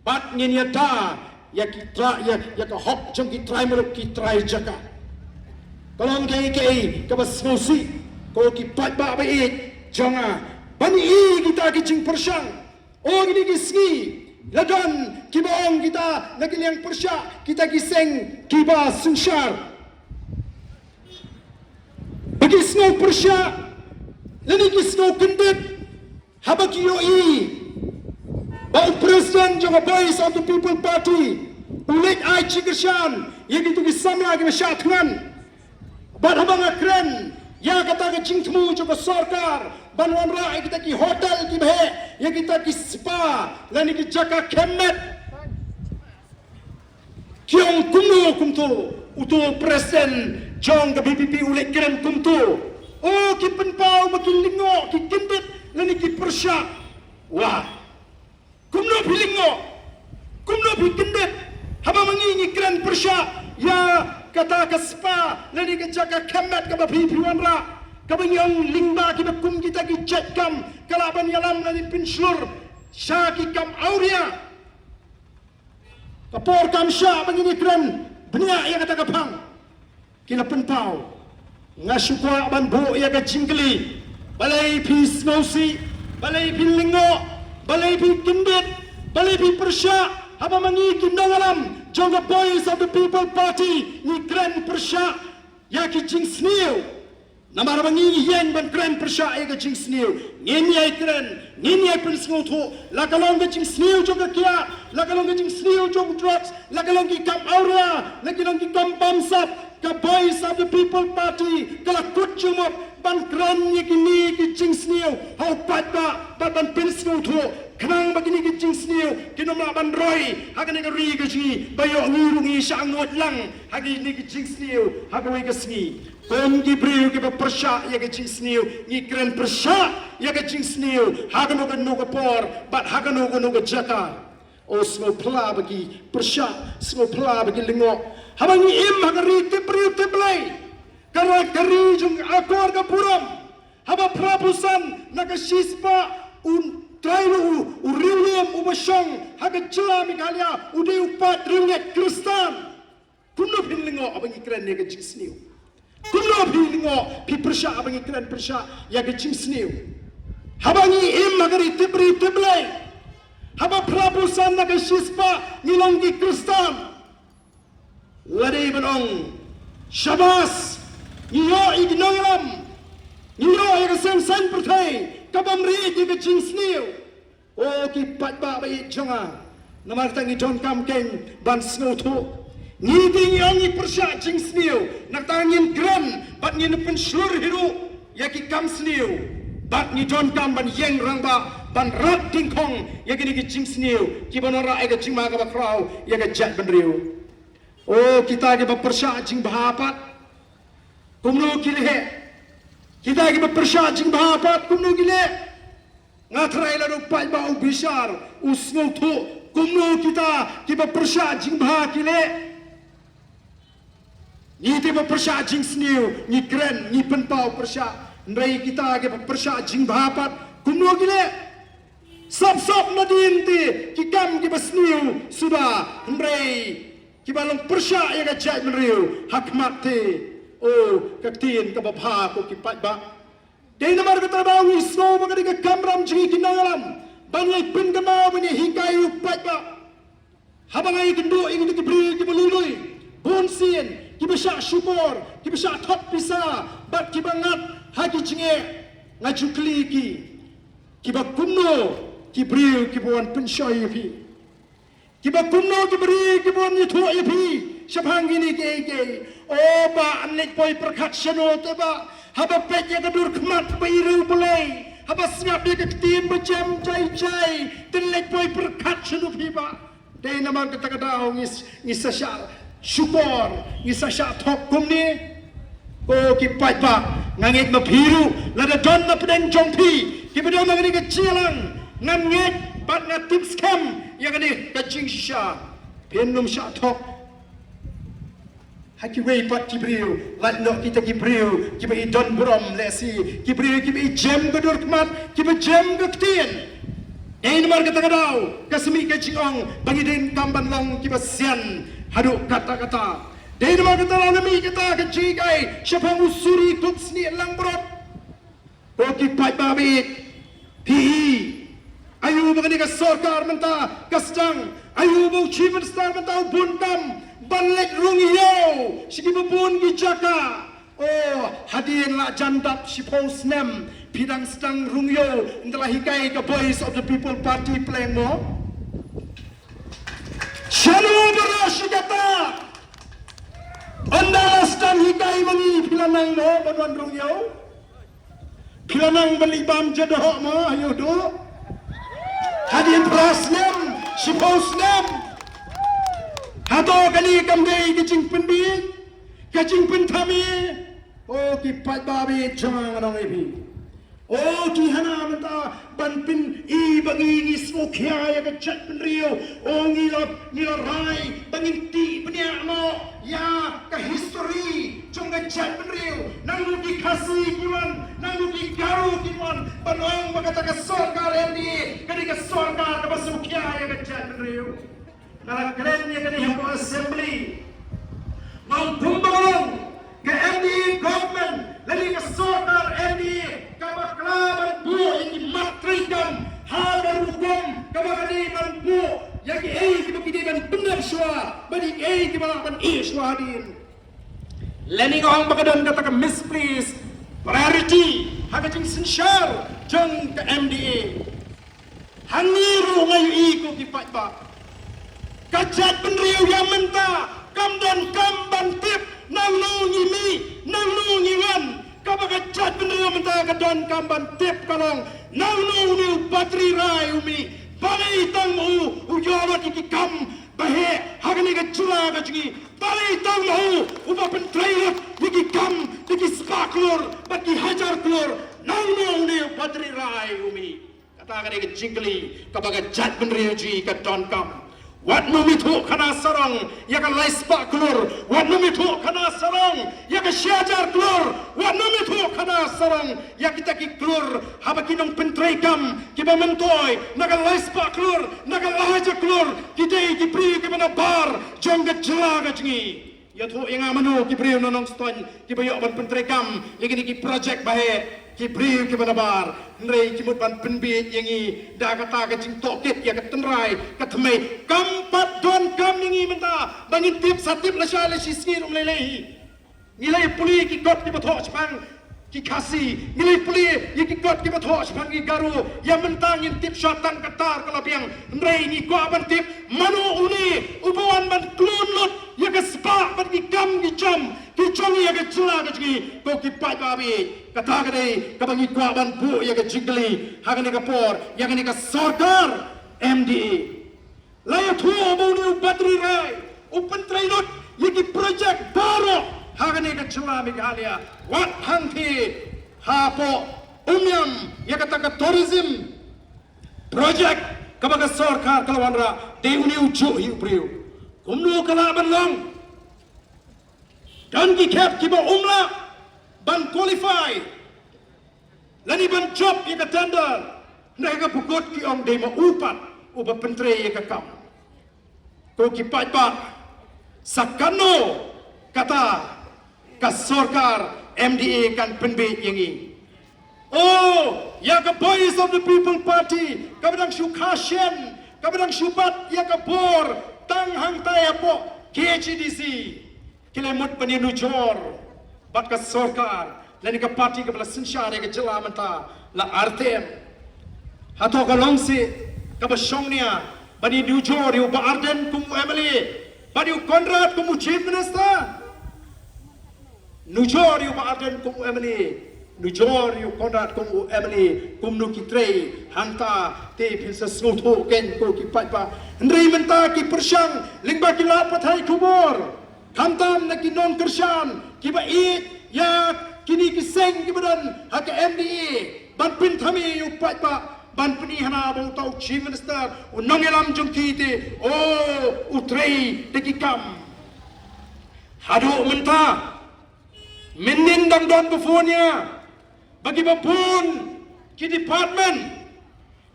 Bad ngin ïada ïa ki tra-, ïa, ïa ka hok jong ki trai muluk ki trai jaka. Ka long kaei kaei kaba sngewsih ko ki paidbah ba ïeit jong nga, ban ïohi kita ki jingpyrshang. O kine ki sngi La don kiba ong kita na ki liang pyrshah, kita ki seng kiba synshar, ba ki sngew pyrshah lane ki sngew kyndit haba ki ïohi ba u President jong ka Voice of the People Party u leit ai jingkyrshan ïa kito ki samla kiba shah thngan. Bad haba nga kren ïa kata ka jingthmu jong ka sorkar ban wanrah ïa kita ki hotel kiba heh, ïa kita ki spa lane ki jaka khem met, ki ong kumno kumto, uto u President jong ka V P P u leit kren kumto. O, ki pynpaw ba ki lyngngoh, ki kyndit lane ki pyrshah. Wah, kumno phi lyngngoh, kumno phi kyndit haba ma ngi ngi kren pyrshah ïa kata ka spa lane ka jaka khem met kaba phi phi wanrah, kaba ngi ong lyngba kiba kum kita ki jait kam ka lah ban ïalam lane pynshlur sha ki kam awria. Ka por kam shah ba ngin ïakren bniah ïa kata ka phang. Ki la pynpaw. Nga shu kwah ban buh ïa ka jingkylli. Balei phi sngewsih, balei phi lyngngoh, balei phi kyndit, balei phi pyrshah haba ma ngi ki nongïalam jong ka Voice of the People Party ngi kren pyrshah ïa ki jingsniew? Namar ba ngi ïeng ban kren pyrshah ïa ka jingsniew, ngin ïai kren, ngin ïai pynsngewthuh, la ka long ka jingsniew jong ka kiad, la ka long ka jingsniew jong drugs, la ka long ki kam awria, la ki long ki kam bamsap, ka Voice of the People Party ka la kut jingmut ban kren ïa kine ki jingsniew ha u paidbah, bad ban pynsngewthuh khnang ba kine ki jingsniew kin ym lah ban roi ha kane ka ri ka jong ngi, ba ïoh ngi ruh ngi shah ngut lang ha kine ki jingsniew ha kawei ka sngi. Kum ki briew kiba pyrshah ïa ka jingsniew, ngi kren pyrshah ïa ka jingsniew ha kano kano ka por bad ha kano kano ka jaka. O, sngewphylla ba ki pyrshah, sngewphylla ba ki lyngngoh. Haba ngi im ha ka ri tip briew tip Blei, ka ri, ka ri jong akor ka burom, haba phra phew san na ka shispah u trai u, u riewlem uba shong ha ka jylla Meghalaya u dei u paid riewngeit Khristan. Kumno phin lyngngoh haba ngi kren ïa ka jingsniew? Kumno phi lyngngoh, phi pyrshah haba ngi kren pyrshah ïa ka jingsniew? Haba ngi im ha ka ri tip briew tip Blei, haba phra phew san na ka shispah ngi long ki Khristan. La dei ban ong shabas, ngi ïoh ïa ki nongïalam, ngi ïoh ïa ka seng saiñ pyrthei ka bym rieh ïa ka jingsniew. O ki paidbah ba ïeit jong nga, namar kata ngi donkam kein ban sngewthuh. Ngi te ngi ong ngi pyrshah jingsniew, na kata ngin kren bad ngin pynshlur hi ruh ïa ki kam sniew. Bad ngi donkam ban ïeng rangbah ban rat dyngkhong ïa kine ki jingsniew kiba wanrah ïa ka jingma kaba khraw ïa ka jaitbynriew. O kita kiba pyrshah jingbha pat, kumno ki leh? Kita kiba pyrshah jingbha pat kumno ki leh? Nga tharai lada u paidbah u bishar, u sngewthuh kumno kita kiba pyrshah jingbha ki leh. Ngi te ba pyrshah jingsniew ngi kren, ngi pynpaw pyrshah, hynrei kita kiba pyrshah jingbha pat kumno ki leh? Sop sop nadien te ki kam kiba sniew suda, hynrei kiba long pyrshah ïa ka jaitbynriew ha khmat te. O ka ktien kaba bha ko ki paidbah. Dei namar kata daw ngi sngew ba ka dei ka kamram jong ngi ki nongïalam ban ïai pynkynmaw, ban ïai hikai ïa u paidbah. Haba nga ïakynduh ïa kita ki briew kiba lui lui, bun sien kiba shah shukor, kiba shah thok pisa bad kiba ngat ha ki jingeh, nga ju kylli ki, kiba kumno ki briew kiba wan pynshoi ïa phi? Kiba kumno ki briew kiba wan ïathuh ïa phi shaphang kine kiei kiei? O bah, yn leit poi pyrkhat shano te bah, haba peit ïa ka dur khmat ba i riewblei, haba sngap ïa ka ktien ba jem jai jai, te yn leit poi pyrkhat shano phi bah? Dei namar kata ka daw ngi s-, ngi sa shah shukor, ngi sa shah thok kumne. Ko ki paidbah, nga ngeit ma phi ruh lada don na pdeng jong phi kiba don ha kane ka jingïalang, ngan ngeit bad nga tip skhem ïa kane ka jingshisha. Phin ym shah thok ha kiwei pat ki briew, lait noh kita ki briew kiba i don burom lehse, ki briew kiba i jem ka dur khmat, kiba jem ka ktien. Dei namar kata ka daw ka sa mih ka jingong ba ngi donkam ban long kiba sian haduh katta katta. Dei namar kata daw la mih kata ka jinghikai shaphang u suri kup snieh langbrot. Ko ki paidbah ba ïeit, phi hi, Aïu ba kane ka sorkar mynta ka sdang? Aïu ba u Chief Minister mynta u bun kam ban leit rung ïew sha kiba bun ki jaka? Oh, hadien la jan dap shiphew snem phi dang sdang rung ïew, ynda la hikai ka Voice of the People Party pleng mo? Shano baroh shi katta? Ynda la sdang hikai ma ngi phi la nang mo ban wan rung ïew? Phi la nang ban leit bam jadoh mo ha ïewduh? Hadien phra snem, shiphew snem. Hato kane kam dei ka jingpynbieit, ka jingpynthame? Oh, ki paidbah ba ïeit jong nga, nga ong ïa phi. Oh, ki hana mynta ban pyni ba ngi, ngi sngewkhia ïa ka jaitbynriew. Oh, ngi la, ngi la rai ba ngin tih bniah noh ïa ka history jong ka jaitbynriew. Nangno ki Khasi ki wan, nangno ki Garo ki wan ban ong ba kata ka sorkar M D A ka dei ka sorkar kaba sngewkhia ïa ka jaitbynriew. Nga la kren ïa kane hapoh Assembly. Nga ong kumba ka long ka M D A government lane ka sorkar M D A kaba kla ban buh ïa ki mat treikam ha ka rukom kaba ka dei ban buh ïa kiei kiba ki dei ban pyndep shuwa bad ïa kiei kiba lah ban ïeh shuwa hadien. Lane nga ong ba ka don kata ka misplaced priority ha ka jingsynshar jong ka M D A. Hangne ruh nga ïohi ko ki paidbah, ka jaitbynriew ïa mynta kam don kam ban tip nangno ngi mih, nangno ngi wan. Kaba ka jaitbynriew mynta ka don kam ban tip ka long nangno une u Badri Rai u mih. Balei tang ma u u ïoh lut ïa ki kam ba heh ha kane ka jylla ka jong ngi? Balei tang ma u uba pyntrei lut ïa ki kam da ki spah klur bad ki hajar klur? Nangno une u Badri Rai u mih? Kata ka dei ka jingkylli kaba ka jaitbynriew jong ngi ka donkam. Wat nym ithuh khana sarong ïa ka lai spah klur, wat nym ithuh khana sarong ïa ka shi hajar klur, wat nym ithuh khana sarong ïa kita ki klur haba ki nongpyntreikam kiba myntoi na ka lai spah klur, na ka lai hajar klur, ki dei ki briew kiba nabar jong ka jylla ka jong ngi. Ïathuh ïa nga mano ki briew na Nongstoiñ kiba ïoh ban pyntreikam ïa kine ki projek ba heh, ki briew kiba nabar. Hynrei ki mut ban pynbieit ïa ngi da kata ka jingtohkit ïa ka tynrai ka thymmei. Kam pat donkam ïa ngi mynta ba ngin tip, sa tip lashai lashisngi ruh ym lei lei hi. Ngi la ïa pule ïa ki kot kiba thoh shaphang ki Khasi, ngi la ïa pule ïa ki kot kiba thoh shaphang ki Garo. Ïa mynta ngin tip shuwa tang ka tar ka la biang. Hynrei ngi kwah ban tip mano une uba wan ban khlun lut ïa ka spah bad ki kam ki jam ki jong ngi, ïa ka jylla ka jong ngi. Ko ki paidbah ba ïeit, kata ka dei kaba ngi kwah ban buh ïa ka jingkylli ha kane ka por ïa kane ka sorkar M D A. La ïathuh ba une u Badri Rai u pyntrei lut ïa ki projek baroh ha kane ka jylla Meghalaya, wat hangtei hapoh Umiam, ïa kata ka tourism projek kaba ka sorkar ka la wanrah. Dei une u juh hi u briew. Kumno ka lah ban long? Don ki khep kiba um lah ban qualify lane ban jop ïa ka tender, hynrei ha ka bukut ki ong dei ma u pat uba pyntrei ïa ka kam. Ko ki paidbah, sa katno kata ka sorkar M D A kan pynbieit ïa ngi? Oh, ïa ka Voice of the People Party kaba dang shu kha shen, kaba dang shu bat ïa ka bor tang hangtai hapoh K H A D C. Ki la mut ban ïanujor bad ka sorkar lane ka party kaba la synshar ïa ka jylla mynta, la R T M. Hato ka long seh kaba shongnia ban ïanujor ïa u Bah Ardent kum u M L A bad ïa u Conrad kum u Chief Minister? Nujor ïa u Bah Ardent kum u M L A, nujor ïa u Conrad kum u M L A, kumno ki trei hangta te phin sa sngewthuh kein ko ki paidbah. Hynrei mynta ki pyrshang lyngba ki lad pathai khubor, khamtam na ki nongkyrshan kiba ïeit ïa kine ki seng kiba don ha ka M D A, ban pynthame ïa u paidbah, ban pyni hana ba uta u Chief Minister u nongïalam jong ki te, oh, u trei da ki kam. Haduh mynta mynnin dang don baphunia ba kiba bun ki department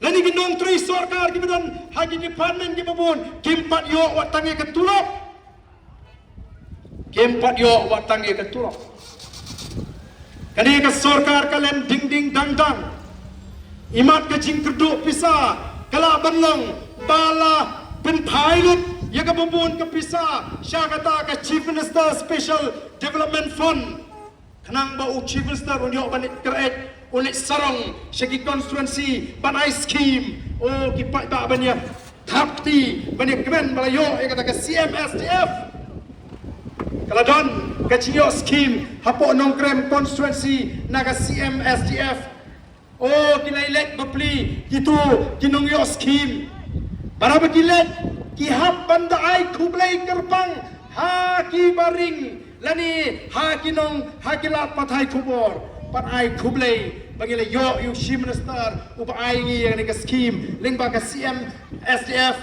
lane ki nongtrei sorkar kiba don ha ki department kiba bun kim pat ïoh wat tang ïa ka tulop. Kim pat ïoh wat tang ïa ka tulop. Kane ka sorkar ka len ding ding dang dang. Imat ka jingkyrduh pisa ka la ban long ba la pynphai lut ïa kaba bun ka pisa sha kata ka Chief Minister Special Development Fund. Khnang ba u Chief Minister un ïoh ban leit kren, un leit sarong sha ki constituency ban ai scheme. O ki paidbah, ban ïa thap kti, ban ïa kmen ba la ïoh ïa kata ka C M S D F. Ka la don ka jingïoh scheme hapoh Nongkrem constituency na ka C M S D F. O ki la ïaleit bapli kito ki nongïoh scheme. Barabor ki leit, ki hap ban da ai khublei kyrpang ha ki baring lane ha ki nong, ha ki lad pathai khubor, ban ai khublei ba ngi la ïoh ïa u Chief Minister uba ai ngi ïa kane ka scheme lyngba ka C M S D F.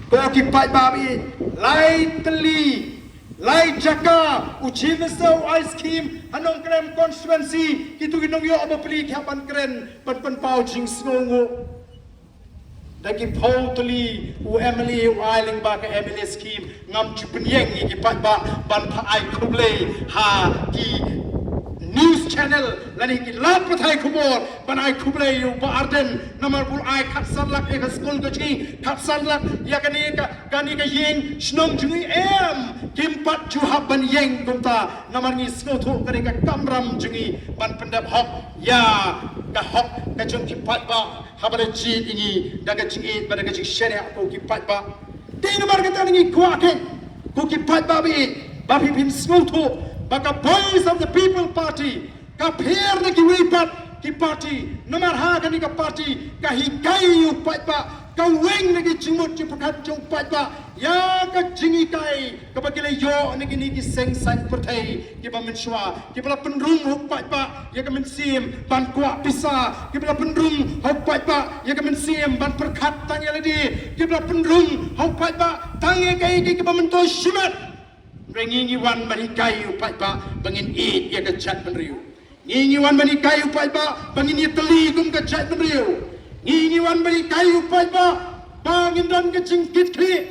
Ko ki paidbah, i lai tylli, lai jaka u Chief Minister u ai scheme ha Nongkrem constituency. Kito ki nongïoh bapli ki hap ban kren, ban pynpaw jingsngewnguh. Da ki phew tylli u M L A u ai lyngba ka M L A scheme. Ngam ju pynïeng ïa ki paidbah ban pha ai khublei ha ki news channel lane ki lad pathai khubor ban ai khublei ïa u Bah Ardent, namar ba u ai khatsan lak ïa ka skul ka jong ngi, khatsan lak ïa kane ka, kane ka ïing shnong jong ngi. Em, kim pat ju hap ban ïeng kumta, namar ngi sngewthuh kane ka kamram jong ngi ban pyndep hok ïa ka hok ka jong ki paidbah. Haba la jied ïa ngi da ka jingïeit bad da ka jingshaniah, ko ki paidbah. Te namar kata ngi kwah, ko ki paidbah, ba phi phin sngewthuh ba ka Voice of the People Party ka pher na kiwei pat ki party. Namar ha kane ka party ka hikai ïa u paidbah, ka weng na ki jingmut jingpyrkhat jong u paidbah ïa ka jinghikai kaba ki la ïoh na kine ki seng saiñ pyrthei kiba mynshuwa, kiba la pynrung ha u paidbah ïa ka mynsiem ban kwah pisa, kiba la pynrung ha u paidbah ïa ka mynsiem ban pyrkhat tang ïa lade, kiba la pynrung ha u paidbah tang ïa kaei kaei kaba myntoi shimet. Hynrei ngi, ngi wan ban hikai ïa u paidbah ba ngin ïeit ïa ka jaitbynriew. Ngi, ngi wan ban hikai ïa u paidbah ba ngin ïatylli kum ka jaitbynriew. Ngi, ngi wan ban hikai ïa u paidbah ba ngin don ka jingkitkhlieh.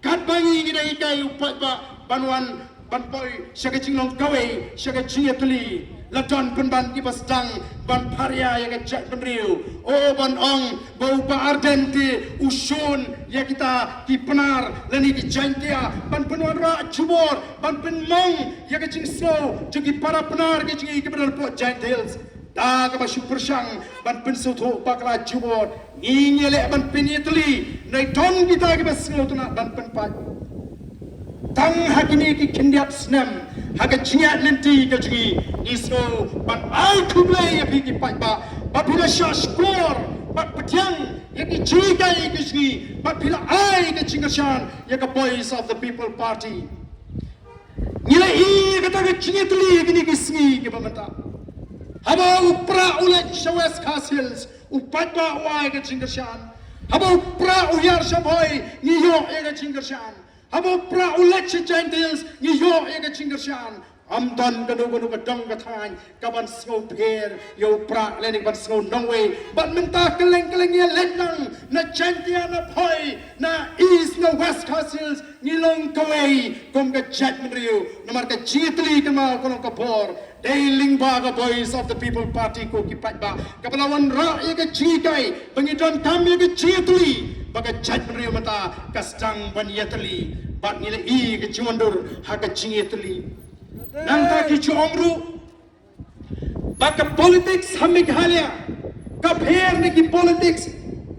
Katba ngi, ngi dang hikai ïa u paidbah ban wan ban poi sha ka jinglong kawei, sha ka jingïatylli, la don pynban kiba sdang ban pharia ïa ka jaitbynriew. O, ban ong ba u Bah Ardent te u shun ïa kita ki Pnar lane ki Jaintia ban pynwanrah jubor, ban pynmong ïa ka jingsngew jong ki para Pnar ka jong ngi kiba don hapoh Jaintia Hills. Da kaba shu pyrshang ban pynsngewthuh bakla jubor, ngi, ngi leh ban pynïatylli, nai don kita kiba sngewtynnat ban pynpait. Tang ha kine ki khyndiat snem ha ka jingïaid lynti ka jong ngi, ngi sngew ban ai khublei ïa phi ki paidbah ba phi la shah shkor bad pdiang ïa ki jinghikai ka jong ngi, bad phi la ai ka jingkyrshan ïa ka Voice of the People Party. Ngi la ïoh kata ka jingïatylli ïa kine ki sngi kiba mynta. Haba u Prah u leit sha West Khasi Hills, u paidbah u ai ka jingkyrshan. Haba u Prah u hiar sha Bhoi, ngi ïoh ïa ka jingkyrshan. Haba u Prah u leit sha Jaintia Hills, ngi ïoh ïa ka jingkyrshan. Ym don kano kano ka dong ka thaiñ kaban sngewpher ïa u Prah lane kaban sngew nongwei. Bad mynta kylleng kylleng ngi leit lang na Jaintia, na Bhoi, na East, na West Khasi Hills, ngi long kawei kum ka jaitbynriew. Namar ka jingïatylli ka ma ka long ka bor. Dei lyngba ka Voice of the People Party, ko ki paidbah, kaba la wanrah ïa ka jinghikai ba ngi donkam ïa ka jingïatylli, ba ka jaitbynriew mynta ka sdang ban ïatylli. Bad ngi la ïoh ka jingwandur ha ka jingïatylli. Nangta ki ju ong ruh ba ka politics ha Meghalaya ka pher na ki politics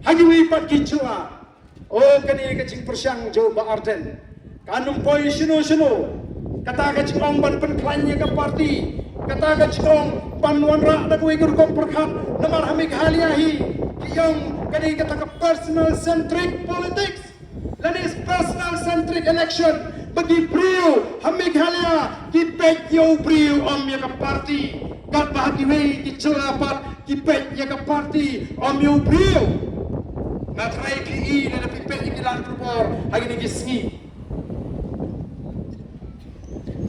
ha kiwei pat ki jylla. O, kane ka jingpyrshang jong u Bah Ardent, kan ym poi shano shano. Kata ka jingong ban pynkhlaiñ ïa ka party, kata ka jingong ban wanrah da kawei ka rukom pyrkhat. Namar ha Meghalaya hi ki ong kane kata ka personal centric politics. Lane personal centric election, ba ki briew ha Meghalaya ki peit ïa u briew, ym ïa ka party. Katba ha kiwei ki jylla pat ki peit ïa ka party, ym ïa u briew. Nga tharai phi i lane phi peit ïa ki lad khubor ha kine ki sngi.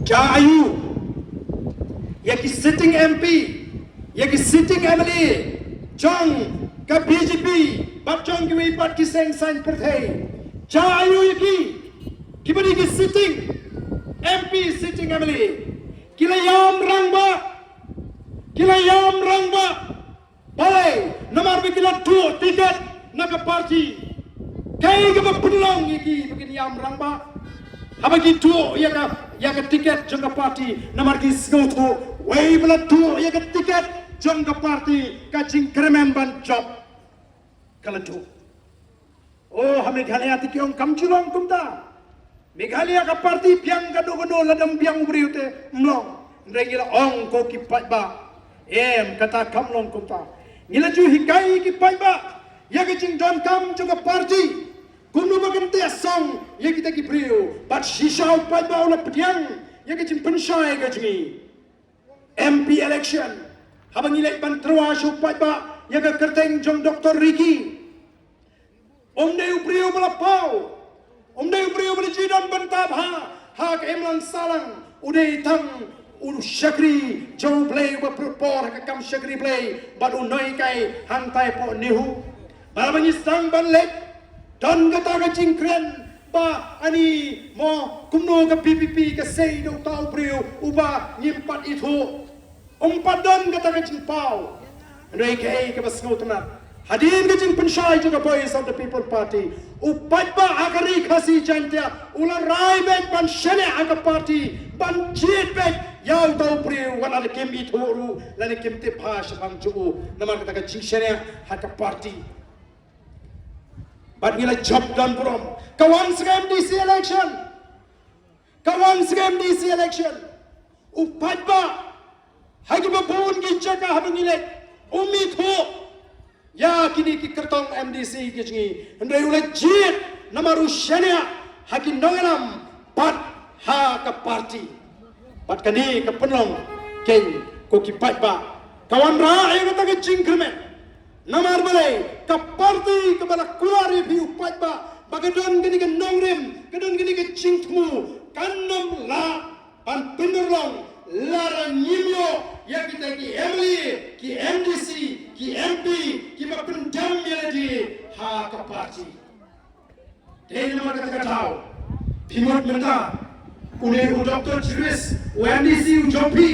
Jia aiu ïa ki sitting M P, ïa ki sitting M L A jong ka B J P bad jong kiwei pat ki seng saiñ pyrthei? Jia aiu ïa ki, kiba dei ki sitting M P, sitting M L A? Ki la ïam rangbah, ki la ïam rangbah. Balei? Namar ba ki la tuh tiket na ka party. Kaei kaba pynlong ïa ki ba kin ïam rangbah? Haba ki tuh ïa ka, ïa ka tiket jong ka party, namar ki sngewthuh, wei ba la tuh ïa ka tiket jong ka party, ka jingkyrmen ban jop ka la tuh. Oh, ha Meghalaya te ki ong kam ju long kumta. Meghalaya ka party biang kano kano, lada ym biang u briew te ym long. Hynrei ngi la ong ko ki paidbah, em, kata kam long kumta. Ngi la ju hikai ki paidbah ïa ka jingdonkam jong ka party, kumno ba kan teh song ïa kita ki briew. Bad shisha u paidbah u la pdiang ïa ka jingpynshai ka jong ngi. M P election, haba ngi leit ban tyrwa sha u paidbah ïa ka kyrteng jong Doctor Ricky, um dei u briew ba la paw, um dei u briew ba la ju don bynta bha ha ka imlang sahlang. U dei tang u shakri jong U Blei uba pynpor ha ka kam shakri Blei, bad u nonghikai hangtai hapoh NEHU. Ba haba ngi sdang ban leit, don kata ka jingkren ba ani mo kumno ka P P P ka sei da uta u briew uba ngim pat ithuh. Um pat don kata ka jingpaw. Hynrei kaei kaba sngewtynnat, hadien ka jingpynshai jong ka Voice of the People Party, u paidbah ha ka Ri Khasi Jaiñtia u la rai beit ban shaniah ha ka party, ban jied beit ïa uta u briew, wat la kim ithuh ruh, lane kim tip bha shaphang jong u, namar kata ka jingshaniah ha ka party. Bad ngi la jop don burom. Ka wan sha ka M D C election. Ka wan sha ka M D C election, u paidbah ha kiba bun ki jaka haba ngi leit, um ithuh ïa kine ki kyrtong M D C ki jong ngi. Hynrei u la jied namar u shaniah ha ki nongïalam bad ha ka party. Bad kane ka pynlong, keiñ ko ki paidbah, ka wanrah ïa kata ka jingkyrmen. Namar balei? Ka party kaba la kular ïa phi u paidbah ba ka don kane ka nongrim, ka don kane ka jingthmu, kan ym lah ban pynurlong lada ngim ïoh ïa kita ki M L A, ki M D C, ki M P kiba pyndem ïa lade ha ka party. Te namar kata ka daw, phi mut mynta une u Doctor Chris, u M D C u jong phi,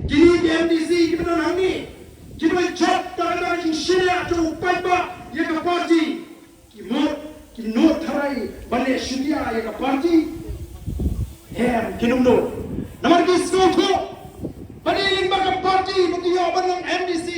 kine ki M D C kiba don hangne, kiba jop da ka jingshaniah jong u paidbah ïa ka party, ki mut kin nud tharai ban leh shutia ïa ka party? Em, kin ym nud. Namar ki sngewthuh ba dei lyngba ka party ba ki ïoh ban long M D C.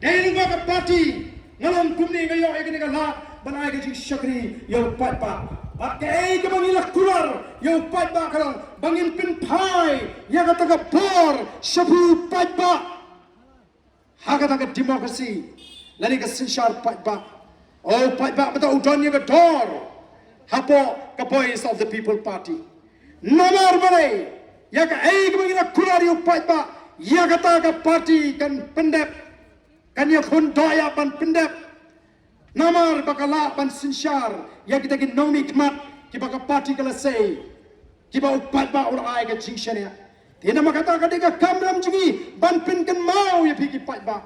Dei lyngba ka party nga long kumne, nga ïoh ïa kane ka lad ban ai ka jingshakri ïa u paidbah. Bad kaei kaba ngi la kular ïa u paidbah ka long ba ngin pynphai ïa kata ka bor sha phi u paidbah. Ha kata ka democracy lane ka synshar paidbah, u paidbah mynta u don ïa ka dor hapoh ka Voice of the People Party. Namar balei? Ïa kaei kaba ngi la kular ïa u paidbah, ïa kata ka party kan pyndep, kan ïakhun dohïap ban pyndep. Namar ba ka lah ban synshar ïa kita ki nongmihkhmat kiba ka party ka la sei, kiba u paidbah u la ai ka jingshaniah. Te namar kata ka dei ka kamram jong ngi ban pynkynmaw ïa phi ki paidbah.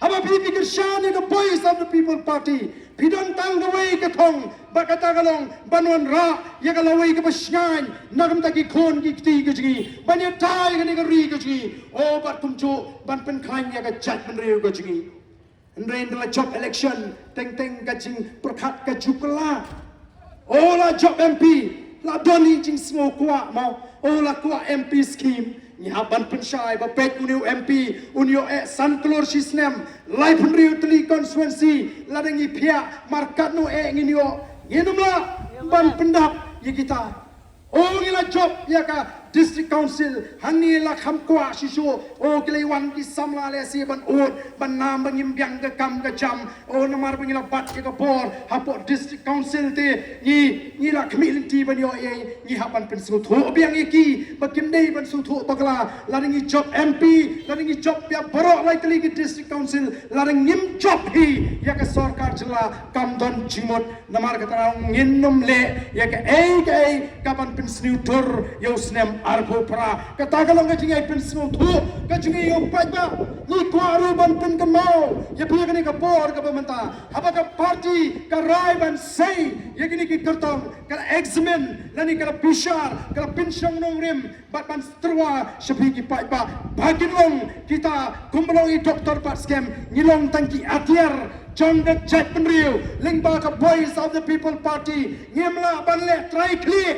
Haba phi phi kyrshan ïa ka Voice of the People Party, phi don tang kawei ka thong, bad kata ka long ban wanrah ïa ka lawei kaba shngaiñ na ka bynta ki khun ki kti ki jong ngi, ban ïada ïa kane ka ri ka jong ngi, o bad kumjuh ban pynkhlaiñ ïa ka jaitbynriew ka jong ngi. Hynrei ynda la jop election, teng teng ka jingpyrkhat ka ju kylla. O la jop M P, la don i jingsngew kwah mo. O la kwah M P scheme, ngi hap ban pynshai ba peit une u M P un ïoh eh san klur shi snem, laiphew hynriew tylli constituency, lada ngi phiah markatno eh ngin ïoh. Ngin ym lah ban pyndap ïa kita. O ngi la jop ïa ka District Council, hangne la kham kwah shisha. O ki la wan ki samla lehse ban ud, ban nam ba ngim biang ka kam ka jam. O namar ba ngi la bat ïa ka bor hapoh District Council te ngi, ngi la khmih lynti ban ïoh ei, ngi hap ban pynsngewthuh biang ïa ki ba kim dei ban sngewthuh bakla. Lada ngi jop M P, lada ngi jop ïa baroh lai tylli ki District Council, lada ngim jop hi ïa ka sorkar jylla, kam don jingmut. Namar kata ngin ym leh ïa kaei kaei kaban pynsniew dur ïa u snem arphew phra. Kata ka long ka jingïai pynsngewthuh ka jong ngi ïa u paidbah. Ngi kwah ruh ban pynkynmaw ïa phi ïa kane ka por kaba mynta, haba ka party ka rai ban sei ïa kine ki kyrtong, ka la examine lane ka la bishar, ka la pynshong nongrim bad ban tyrwa sha phi ki paidbah ba kin long kita kumba long i doktor bad skhem, ngi long tang ki atiar jong ka jaitbynriew lyngba ka Voice of the People Party. Ngim lah ban leh trai khlieh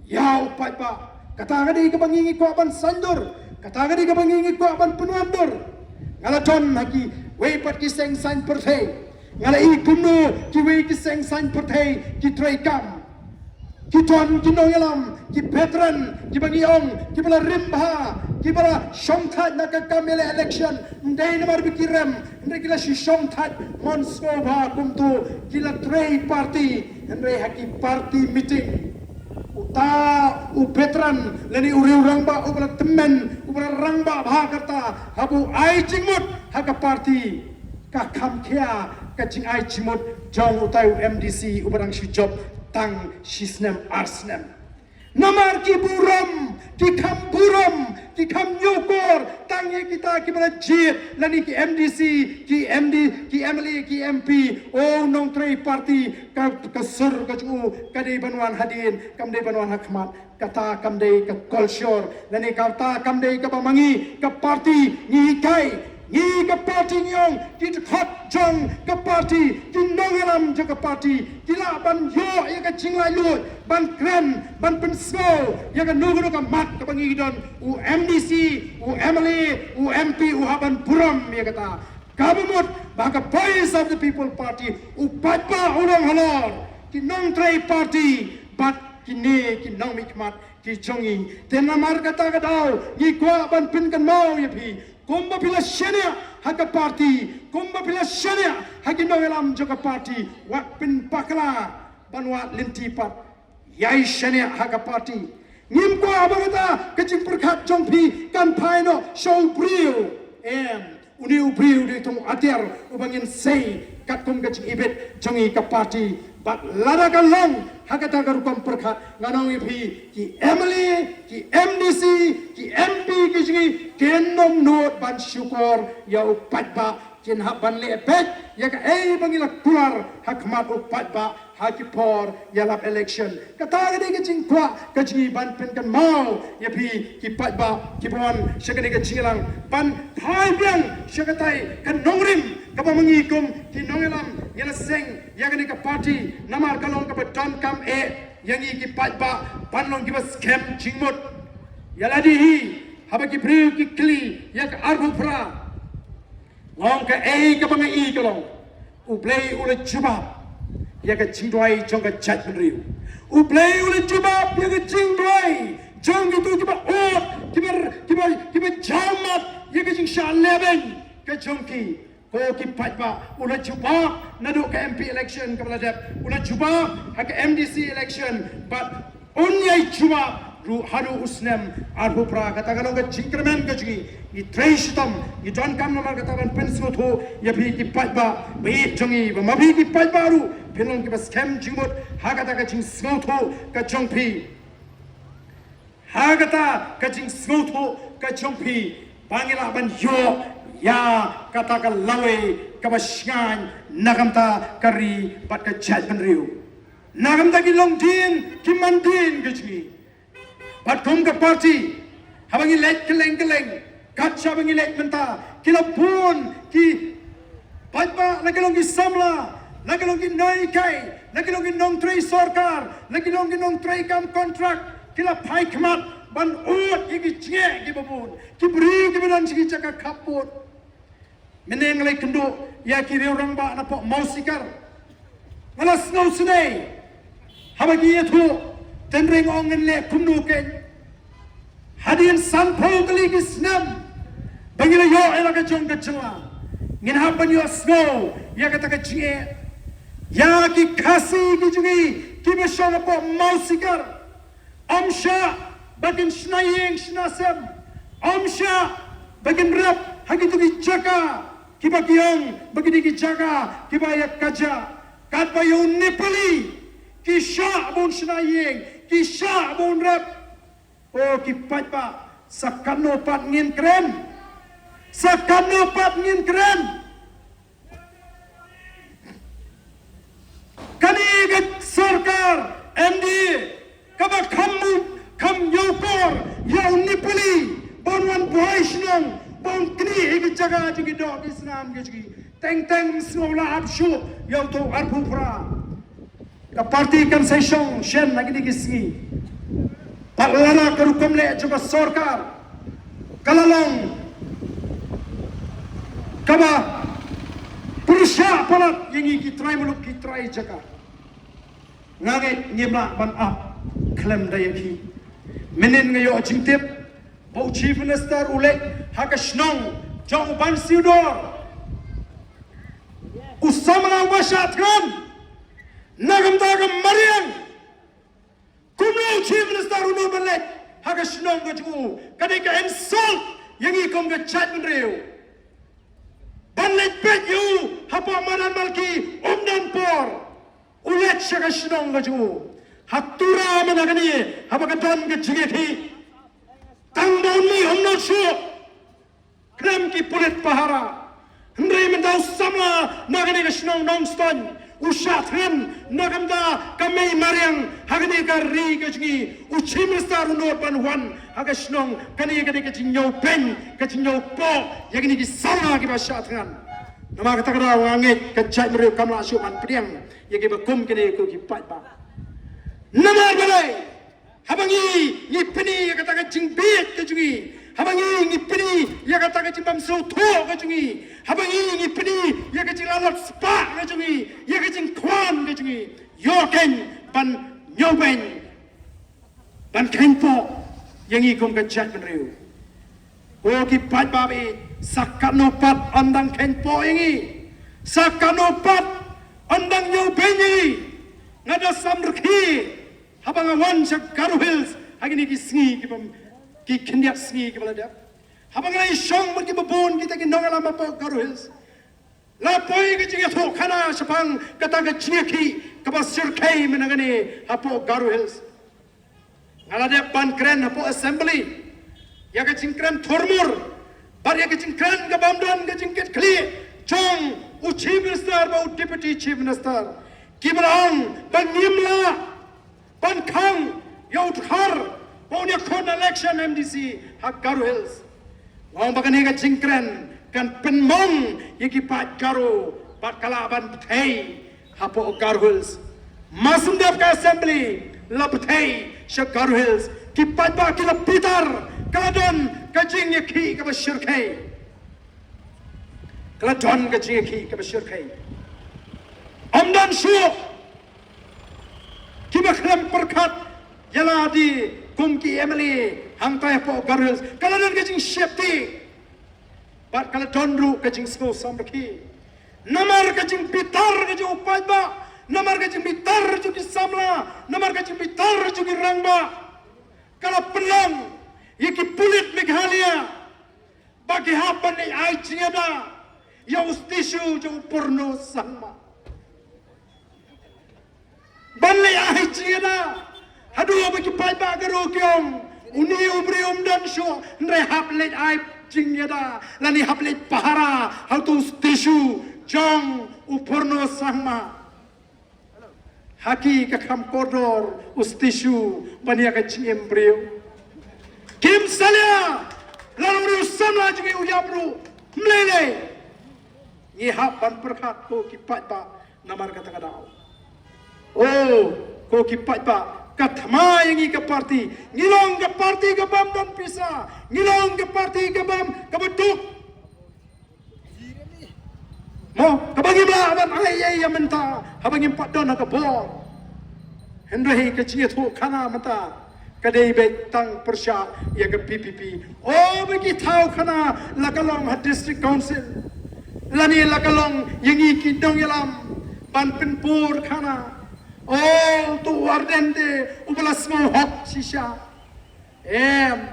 ïa u paidbah. Kata ka dei kaba ngi ngi kwah ban saiñdur, kata ka dei kaba ngi ngi kwah ban pynwandur. Nga la don ha kiwei pat ki seng saiñ pyrthei, nga la ïohi kumno kiwei ki seng saiñ pyrthei ki treikam, ki don ki nongïalam, ki veteran kiba ngi ong kiba la rim bha, kiba la shongthait na ka kam ïaleh election. Ym dei namar ba ki rem, hynrei ki la shu shongthait mon sngewbha kumto, ki la trei party. Hynrei ha ki party meeting, uta u veteran lane u riew rangbah uba la tymmen, uba la rangbah bha kata, haba u ai jingmut ha ka party, ka kham khia ka jingai jingmut jong utai u M D C uba dang shu jop tang shi snem ar snem. Namar ki burom, ki kham burom, ki kham ñiewkor tang ïa kita kiba la jied lane ki M D C, ki M D, ki M L A, ki M P. O nongtrei party, ka, ka sur ka jong u ka dei ban wan hadien, kam dei ban wan ha khmat. Kata kam dei ka culture lane kata kam dei kaba ma ngi ka party ngi hikai. Ngi ka party ngi ong ki dkhot jong ka party, ki nongïalam jong ka party ki lah ban ïoh ïa ka jinglaitluid ban kren, ban pynsngew ïa kano kano ka mat kaba ngi don. U M D C, u M L A, u M P u hap ban burom ïa kata. Kaba mut ba ka Voice of the People Party, u paidbah u long halor ki nongtrei party bad kine ki nongmihkhmat ki jong ngi. Te namar kata ka daw ngi kwah ban pynkynmaw ïa phi, kumba phi la shaniah ha ka party, kumba phi la shaniah ha ki nongïalam jong ka party, wat pynbakla ban wad lynti pat ïai shaniah ha ka party. Ngim kwah ba kata ka jingpyrkhat jong phi kan phai noh sha u briew. Em, une u briew dei tang u atiar uba ngin sei katkum ka jingibit jong ngi ka party. Bad lada ka long ha kata ka rukom pyrkhat, ngan ong ïa phi, ki M L A, ki M D C, ki M P ki jong ngi kin ym nud ban shukor ïa u paidbah, kin hap ban leh beit ïa kaei ba ngi la kular ha khmat u paidbah ha ki por ïalap election. Kata ka dei ka jingkwah ka jong ngi ban pynkynmaw ïa phi ki paidbah kiba wan sha kane ka jingïalang, ban phai biang sha katai ka nongrim kaba ma ngi kum ki nongïalam ngi la seng ïa kane ka party, namar ka long kaba donkam eh ïa ngi ki paidbah ban long kiba skhem jingmut. Ïa lade hi, haba ki briew ki kylli ïa ka arphew phra, nga ong kaei kaba nga i ka long, U Blei u la jubab ïa ka jingduwai jong ka jaitbynriew. U Blei u la jubab ïa ka jingduwai jong kito kiba ud, kiba, kiba, kiba jaw mat ïa ka jingshah lehbeiñ ka jong ki. Ko ki paidbah, u la jubab naduh ka M P election kaba la dep, u la jubab ha ka M D C election, bad un ïai jubab ruh haduh u snem arphew phra. Kata ka long ka jingkyrmen ka jong ngi. Ngi trei shitom, ngi donkam namar kata ban pynsngewthuh ïa phi ki paidbah ba ïeit jong ngi, ba ma phi ki paidbah ruh phin long kiba skhem jingmut ha kata ka jingsngewthuh ka jong phi. Ha kata ka jingsngewthuh ka jong phi ba ngi lah ban ïoh ïa kata ka lawei kaba shngaiñ na ka bynta ka ri bad ka jaitbynriew. Na ka bynta ki longdien ki mandien ka jong ngi. Bad kum ka party, haba ngi leit kylleng kylleng, kat shaba ngi leit mynta, ki la bun ki paidbah, la ki long ki samla, la ki long ki nonghikai, la ki long ki nongtrei sorkar, la ki long ki nongtrei kam kontrak, ki la phai khmat ban ud ïa ki jingeh kiba bun, ki briew kiba don sha ki jaka khappud. Mynne nga la ïakynduh ïa ki riew rangbah napoh Mawsikar. Nga la sngewsynei haba ki ïathuh, tynrai nga ong ngin leh kumno kein. Hadien sanphew tylli ki snem ba ngi la ïoh ïa la ka jong ka jylla, ngin hap ban ïohsngew ïa kata ka jingeh. Ïa ki Khasi ki jong ngi kiba shong hapoh Mawsikar, ym shah ba kin shna ïing shna sem, ym shah ba kin rep ha kito ki jaka kiba ki ong ba ki dei ki jaka kiba ïakajia. Katba ïa u Nepali ki shah ba un shna ïing, ki shah ba un rep. O ki paidbah, sa katno pat ngin kren? Sa katno pat ngin kren? Kane ka sorkar M D A kaba kham, kham ïoh por ïa u Nepali ban wan buhai shnong, ban knieh ïa ki jaka jong ki doh ki snam ki jong ki. Teng teng sngew la ap shuh ïa u to arphew phra. Ka party kan sa shong shen na kine ki sngi. Pat lada ka rukom leh jong ka sorkar ka la long kaba pyrshah palat ïa ngi ki trai muluk ki trai jaka. Nga ngeit ngim lah ban ap khlem da ïa ki. Mynnin nga ïoh jingtip ba u Chief Minister u leit ha ka shnong jong u Bansiewdor, u samla uba shah thngan na ka bynta ka mariang. Kumno u Chief Minister u nud ban leit ha ka shnong ka jong u? Ka dei ka insult ïa ngi kum ka jaitbynriew. Ban leit peit ïa u hapoh madan Malki, um don por. U leit sha ka shnong ka jong u. Ha Tura mynta kane, haba ka don ka jingïakhih, tang ba u mih um nud shuh khlem ki pulit pahara. Hynrei mynta u samla na kane ka shnong Nongstoiñ u shah thngan na ka bynta ka mei mariang ha kane ka ri ka jong ngi. U Chief Minister u nud ban wan ha ka shnong. Kane ka dei ka jingñiewbeiñ, ka jingñiewpoh ïa kine ki samla kiba shah thngan. Namar kata ka daw nga ngeit ka jaitbynriew kam lah shuh ban pdiang ïa kiba kum kine ko ki paidbah. Namar balei? Haba ngi, ngi pyni ïa kata ka jingbieit ka jong ngi, haba ngi, ngi pyni ïa kata ka jingbym sngewthuh ka jong ngi, haba ngi, ngi pyni ïa ka jinglalat spah ka jong ngi, ïa ka jingkwah ka jong ngi, ïoh keiñ ban ñiewbeiñ, ban kheiñpoh ïa ngi kum ka jaitbynriew. Ko ki paidbah, sa katno pat yn dang kheiñpoh ïa ngi, sa katno pat yn dang ñiewbeiñ ïa ngi. Nga da samrkhie haba nga wan sha Garo Hills ha kine ki sngi kiba, ki khyndiat sngi kiba la dep. Haba nga la ïashong bad kiba bun kita ki nongïalam hapoh Garo Hills, la poi ka jingïathuhkhana shaphang kata ka jingïakhih kaba shyrkhei mynta kane hapoh Garo Hills. Nga la dep ban kren hapoh Assembly ïa ka jingkren thurmur bad ïa ka jingkren kabym don ka jingkitkhlieh jong u Chief Minister bad u Deputy Chief Minister, kiba la ong ba ngim lah ban khang ïa u Dkhar ba un ïakhun election M D C ha Garo Hills. Nga ong ba kane ka jingkren kan pynmong ïa ki paid Garo bad ka lah ban bthei hapoh Garo Hills. Mar shu dep ka Assembly la bthei sha Garo Hills, ki paidbah ki la bitar, ka la don ka jingïakhih kaba shyrkhei. Ka la don ka jingïakhih kaba shyrkhei. Ym don shuh kiba khlem pyrkhat ïa lade kum ki M L A hangtai hapoh Garo Hills. Ka la don ka jingsheptieng bad ka la don ruh ka jingsngew samrkhie. Namar ka jingbitar ka jong u paidbah, namar ka jingbitar jong ki samla, namar ka jingbitar jong ki rangbah, ka la pynlong ïa ki pulit Meghalaya ba ki hap ban leit ai jingïada ïa u statue jong u Purno Sangma. Ban leit ai jingïada. Haduh ba ki paidbah Garo ki ong, une u briew um don shuh, hynrei hap leit ai jingïada lane hap leit pahara ha uto u statue jong u Purno Sangma. Ha ki ka kham kordor u statue ban ïa ka jingim briew. Kim salia, la long ruh u samla jong ngi u ïap ruh, ym lei lei. Ngi hap ban pyrkhat ko ki paidbah namar kata ka daw. O, ko ki paidbah, ka thma ïa ngi ka party. Ngi long ka party kabym don pisa. Ngi long ka party kabym, kaba duk. Mo, kaba ngim lah ban ai ei ei ïa mynta, haba ngim pat don ha ka bor. Hynrei ka jingïathuhkhana mynta ka dei beit tang pyrshah ïa ka V P P. O, ba ki thaw khana la ka long ha District Council, lane la ka long ïa ngi ki nongïalam ban pynbor khana. O, uto u Ardent te uba la sngewhok shisha. Em,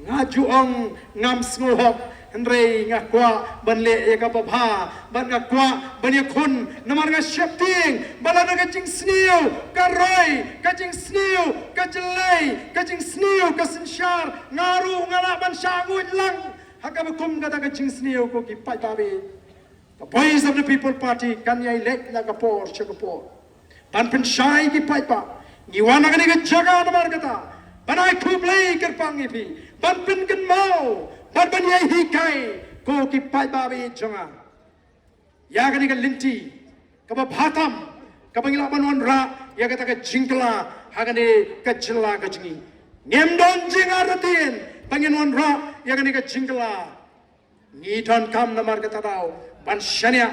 nga ju ong ngam sngewhok, hynrei nga kwah ban leh ïa kaba bha, bad nga kwah ban ïakhun, namar nga sheptieng ba lada ka jingsniew ka roi, ka jingsniew ka jlei, ka jingsniew ka synshar, nga ruh nga lah ban shah nguid lang. Ha kaba kum kata ka jingsniew ko ki paidbah, ka Voice of the People Party kan ïai leit na ka por sha ka por ban pynshai ki paidbah. Ngi wan ha kane ka jaka namar kata ban ai khublei kyrpang ïa phi, ban pynkynmaw, ban ban ïai hikai ko ki paidbah jong nga. Ïa kane ka lynti kaba bha tam kaba ngi lah ban wanrah ïa kata ka jingkylla ha kane ka jylla ka jong ngi. Ngim don jingartatien ba ngin wanrah ïa kane ka jingkylla. Ngi donkam namar kata ka daw ban shaniah.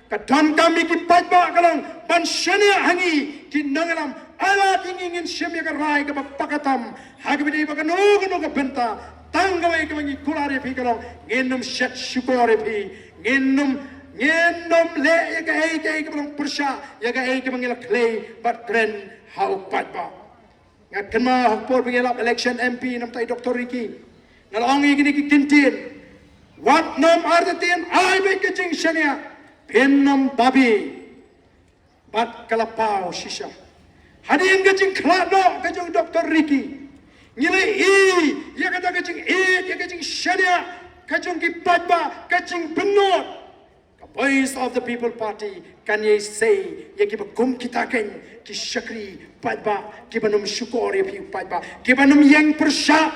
Ka donkam ïa ki paidbah ka long ban shaniah ha ngi ki nongïalam. Ai lad ïa ngi ngin shim ïa ka rai kaba paka tam ha kaba dei ba kano kano ka bynta. Tang kawei kaba ngi kular ïa phi ka long ngin ym shet shukor ïa phi. Ngin ym, ngin ym leh ïa kaei kaei kaba long pyrshah ïa kaei kaba ngi la khlei bad kren ha u paidbah. Nga kynmaw ha ka por ba ngi lap election M P namar i Doctor Ricky, nga la ong ïa kine ki kyntien: wat nym artatien, ai beit ka jingshaniah, phin nym babe. Bad ka la paw shisha. Hadien ka jingkhlad noh ka jong Doctor Ricky, ngi la ïohi ïa kata ka jingïeit, ïa ka jingshaniah ka jong ki paidbah, ka jingbynnud. Ka Voice of the People Party kan ïai sei ïa kiba kum kita, ki shakri paidbah, kiba nym shukor ïa phi u paidbah, kiba nym ïeng pyrshah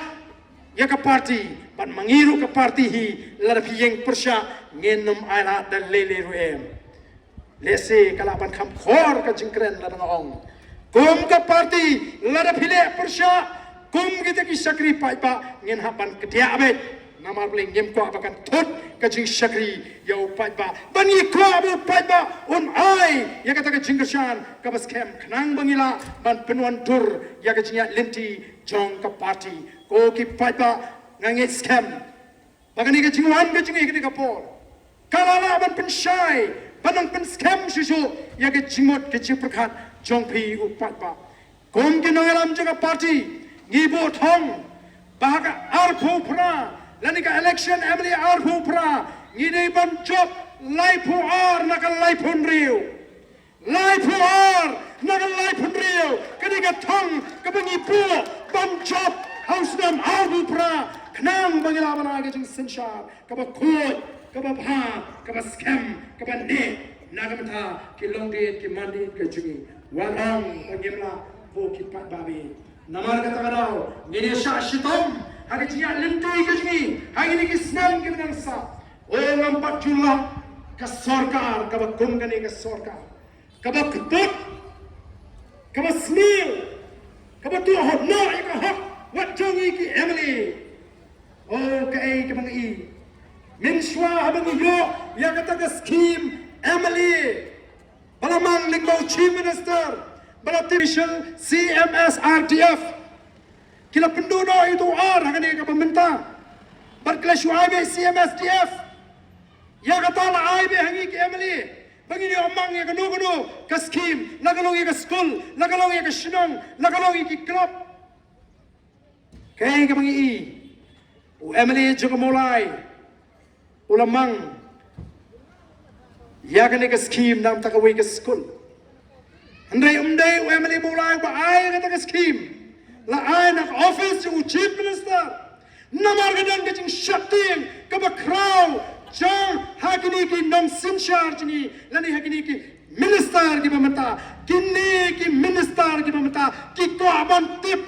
ïa ka party. Bad ma ngi ruh ka party hi, lada phi ïeng pyrshah ngin nym ai lad da lei lei ruh em. Lehse ka lah ban kham khor ka jingkren lada nga ong, kum ka party, lada phi leh pyrshah kum kita ki shakri paidbah, ngin hap ban kdiah beit. Namar balei? Ngim kwah ba kan thut ka jingshakri ïa u paidbah. Ba ngi kwah ba u paidbah un ai ïa kata ka jingkyrshan kaba skhem khnang ba ngi lah ban pynwandur ïa ka jingïaid lynti jong ka party. Ko ki paidbah, nga ngeit skhem ba kane ka jingwan ka jong ngi kane ka por ka la lah ban pynshai, ban nang pynskhem shuh shuh ïa ka jingmut ka jingpyrkhat jong phi u paidbah. Kum ki nongïalam jong ka party, ngi buh thong ba ha ka arphew phra, lane ka election M L A arphew phra, ngi dei ban jop laiphew ar na ka laiphew hynriew. Laiphew ar na ka laiphew hynriew, kane ka thong kaba ngi buh ban jop ha u snem arphew phra, khnang ba ngi lah ban ai ka jingsynshar kaba khuid, kaba bha, kaba skhem, kaba neh na ka bynta ki longdien ki mandien ka jong ngi. Wat ong ba ngim lah, ko ki paidbah. Namar kata ka daw ngin ïa shah shitom ha ka jingïaid lynti ka jong ngi ha kine ki snem kiba dang sah. O, ngam pat ju lah ka sorkar kaba kum kane ka sorkar kaba kput, kaba sniew, kaba tuh hok noh ïa ka hok wat jong ngi ki M L A. O, kaei kaba ngi i, mynshuwa haba ngi ïoh ïa kata ka skhim M L A ba la mang lyngba u Chief Minister, ba la tip, C M S R D F, ki la pynduh noh ïa uto u ar ha kane kaba mynta. Bad ki la shu ai beit C M S D F. Ïa kata la ai beit ha ngi ki M L A ba ngin ïoh mang ïa kano kano ka skhim, la ka long ïa ka skul, la ka long ïa ka shnong, la ka long ïa ki club. Kaei kaba ngi i, u M L A jong ka Mawlai u la mang ïa kane ka skhim na ka bynta kawei ka skul. Hynrei um dei u M L A Mawlai ba ai kata ka skhim, la ai na ka office jong u Chief Minister. Namar ka don ka jingsheptieng kaba khraw jong ha kine ki nongsynshar jong ngi, lane ha kine ki minister kiba mynta. Kine ki minister kiba mynta ki kwah ban tip,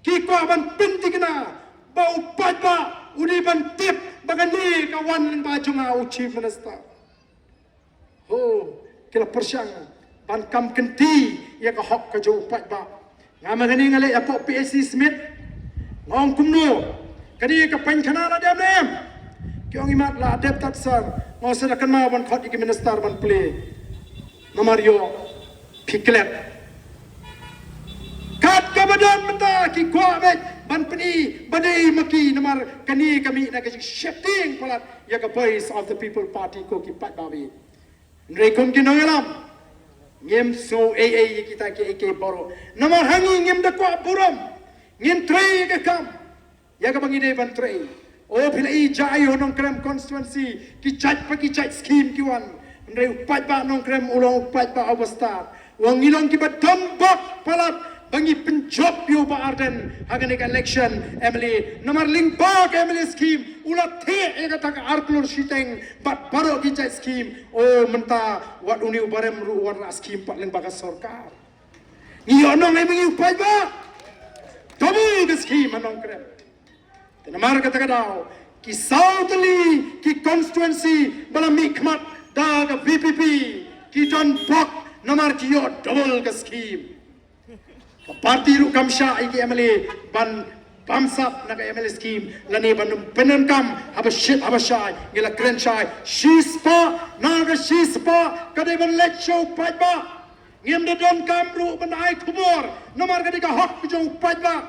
ki kwah ban pynthikna ba u paidbah u dei ban tip ba kane ka wan lyngba jong nga, u Chief Minister. Ho, ki la pyrshang ban kam kynti ïa ka hok ka jong u paidbah. Nga ma kane nga leit hapoh P H C Smit, nga ong kumno, kane ka painkhana la dep ne em? Ki ong imat la dep tad sir. Nga ong sa da kynmaw ban khot ïa ki minister ban plie. Namar ïoh phi klet. Kat kaba don mynta ki kwah beit ban pyni ba dei ma ki, namar kane ka mih na ka jingsheptieng palat ïa ka Voice of the People Party, ko ki paidbah. Hynrei kum ki nongïalam ngim sngew ei ei ïa kita kiei kiei baroh. Namar ha ngi ngim da kwah burom, ngin trei ïa ka kam ïa kaba ngi dei ban trei. O, phi la i jai ha Nongkrem constituency, ki jait pa ki jait skhim ki wan. Hynrei u paidbah Nongkrem u long u paidbah uba stad. U ong ngi long kiba don bok palat ba ngi pynjop ïa u Bah Ardent ha kane ka election M L A. Namar lyngba ka M L A skhim U la thiah ïa kata ka ar klur shiteng bad baroh ki jait skim. O mynta wat une u barim ruh u wanrah skim pat lyngba ka sorkar. Ngi ïoh nong ai ma ngi u paidbah. Double ka skim ha Nongkrem. Te namar kata ka daw ki saw tylli ki constituency ba la mihkhmat da ka V P P ki don bok namar ki ïoh double ka skim. Ka party ruh kam shah ïa ki M L A ban bamsap na ka M L A skim lane ban pyndonkam haba shit haba shai. Ngi la kren shai shispah na ka shispah ka dei ban leit sha u paidbah. Ngim da donkam ruh ban ai khubor namar ka dei ka hok ka jong u paidbah.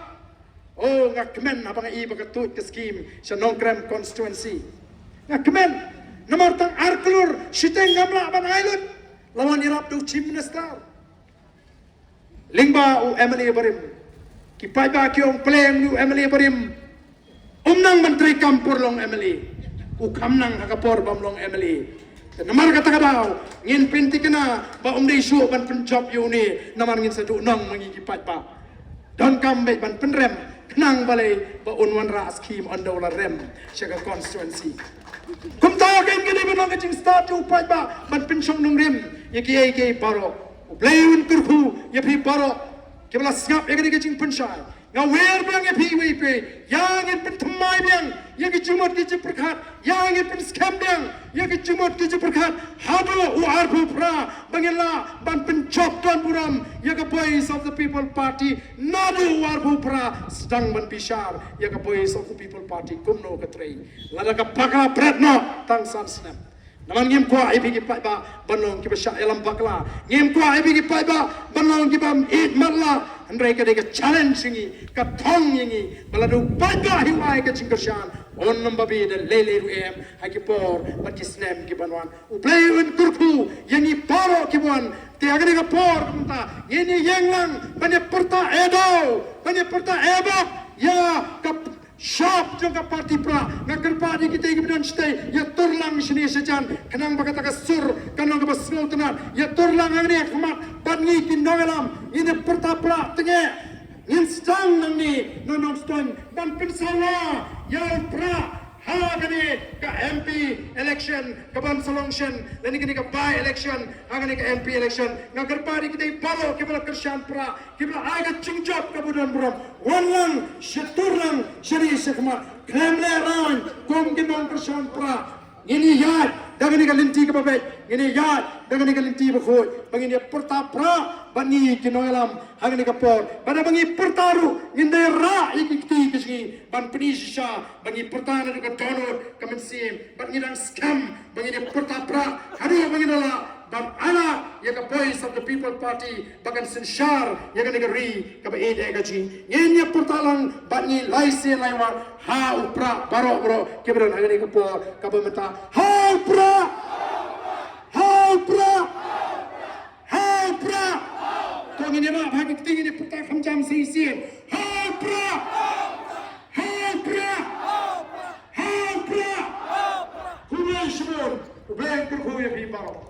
O nga kmen haba nga i ba ka tuid ka skim sha Nongkrem constituency. Nga kmen namar tang ar klur shiteng ngam lah ban ai lut. La wan ïarap da u Chief Minister. Lyngba u M L A barim. Ki paidbah ki ong pleng u M L A barim. Um nang ban trei kam por long M L A. U kham nang ha ka por bam long M L A. Namar kata ka daw ngin pynthikna ba um dei shuh ban pynjop ïa une namar ngin sa duh nong ma ngi ki paidbah. Donkam beit ban pynrem khnang balei ba un wanrah skim ynda u la rem sha ka constituency. Kumta kein ka dei ban long ka jingstad ïa u paidbah ban pynshong nongrim ïa kiei kiei baroh. U Blei un kyrkhu ïa phi baroh kiba la sngap ïa kane ka jingpynshai. Nga wer biang ïa phi iwei pa iwei, ïa ngin pynthymmai biang ïa ki jingmut ki jingpyrkhat, ïa ngin pynskhem biang ïa ki jingmut ki jingpyrkhat haduh u arphew phra ba ngin lah ban pynjop don burom ïa ka Voice of the People Party. Naduh u arphew phra sdang ban bishar ïa ka Voice of the People Party kumno ka trei. Lada ka bakla bret noh tang san snem. Namar ngim kwah ïa phi ki paidbah ban long kiba shah ïalam bakla. Ngim kwah ïa phi ki paidbah ban long kiba ïeit matlah. Hynrei ka dei ka challenge ïa ngi, ka thong ïa ngi ba lada u paidbah hi u ai ka jingkyrshan, un nym babe da lei lei ruh em ha ki por bad ki snem ki ban wan. U Blei un kyrkhu ïa ngi baroh ki ban wan. Te ha kane ka por kumta ngin ïeng lang ban ïa pyrta eh daw, ban ïa pyrta eh bok ïa ka shap jong ka party pra. Nga kyrpad ïa kita kiba don shatei ïa tur lang shane shajan khnang ba kata ka sur kan long kaba sngewtynnat. Ïa tur lang hangne ha khmat bad ngi ki nongïalam ngin ïa pyrta pra tang eh. Ngin sdang nangne na Nongstoiñ ban pynsawa ïa u pra ha kane ka M P election kaban sa long shen lane kane ka by election ha kane ka M P election. Nga kyrpad ïa kita baroh kiba la kyrshan pra kiba la ai ka jingjop kaba don burom. Wan lang sha tur lang shane sha khmat khlem lehrain kum ki nongkyrshan pra. Ngin ïaid da kane ka lynti kaba beit, ngin ïaid da kane ka lynti ba khuid ba ngin ïa pyrta pra bad ngi ki nongïalam ha kane ka por. Bad haba ngi pyrta ruh ngin da rah ïa ki kti ki jong ngi ban pyni shisha ba ngi pyrta naduh ka dohnud ka mynsiem bad ngi dang skhem ba ngin ïa pyrta pra haduh ba ngin da lah ban ailad ïa ka Voice of the People Party ba kan synshar ïa kane ka ri kaba ïeit eh ka jong ngi. Ngin ïa pyrta lang bad ngi lai sien lai wat ha u pra baroh baroh kiba don ha kane ka por kaba mynta. Ha u pra! Ha u pra! Ha u pra! To ngin ïa map ha ki kti ngin ïa pyrta kham jam shisien. Ha u pra! Ha u pra! Ha u pra! Khublei shibun. U Blei un kyrkhu ïa phi baroh.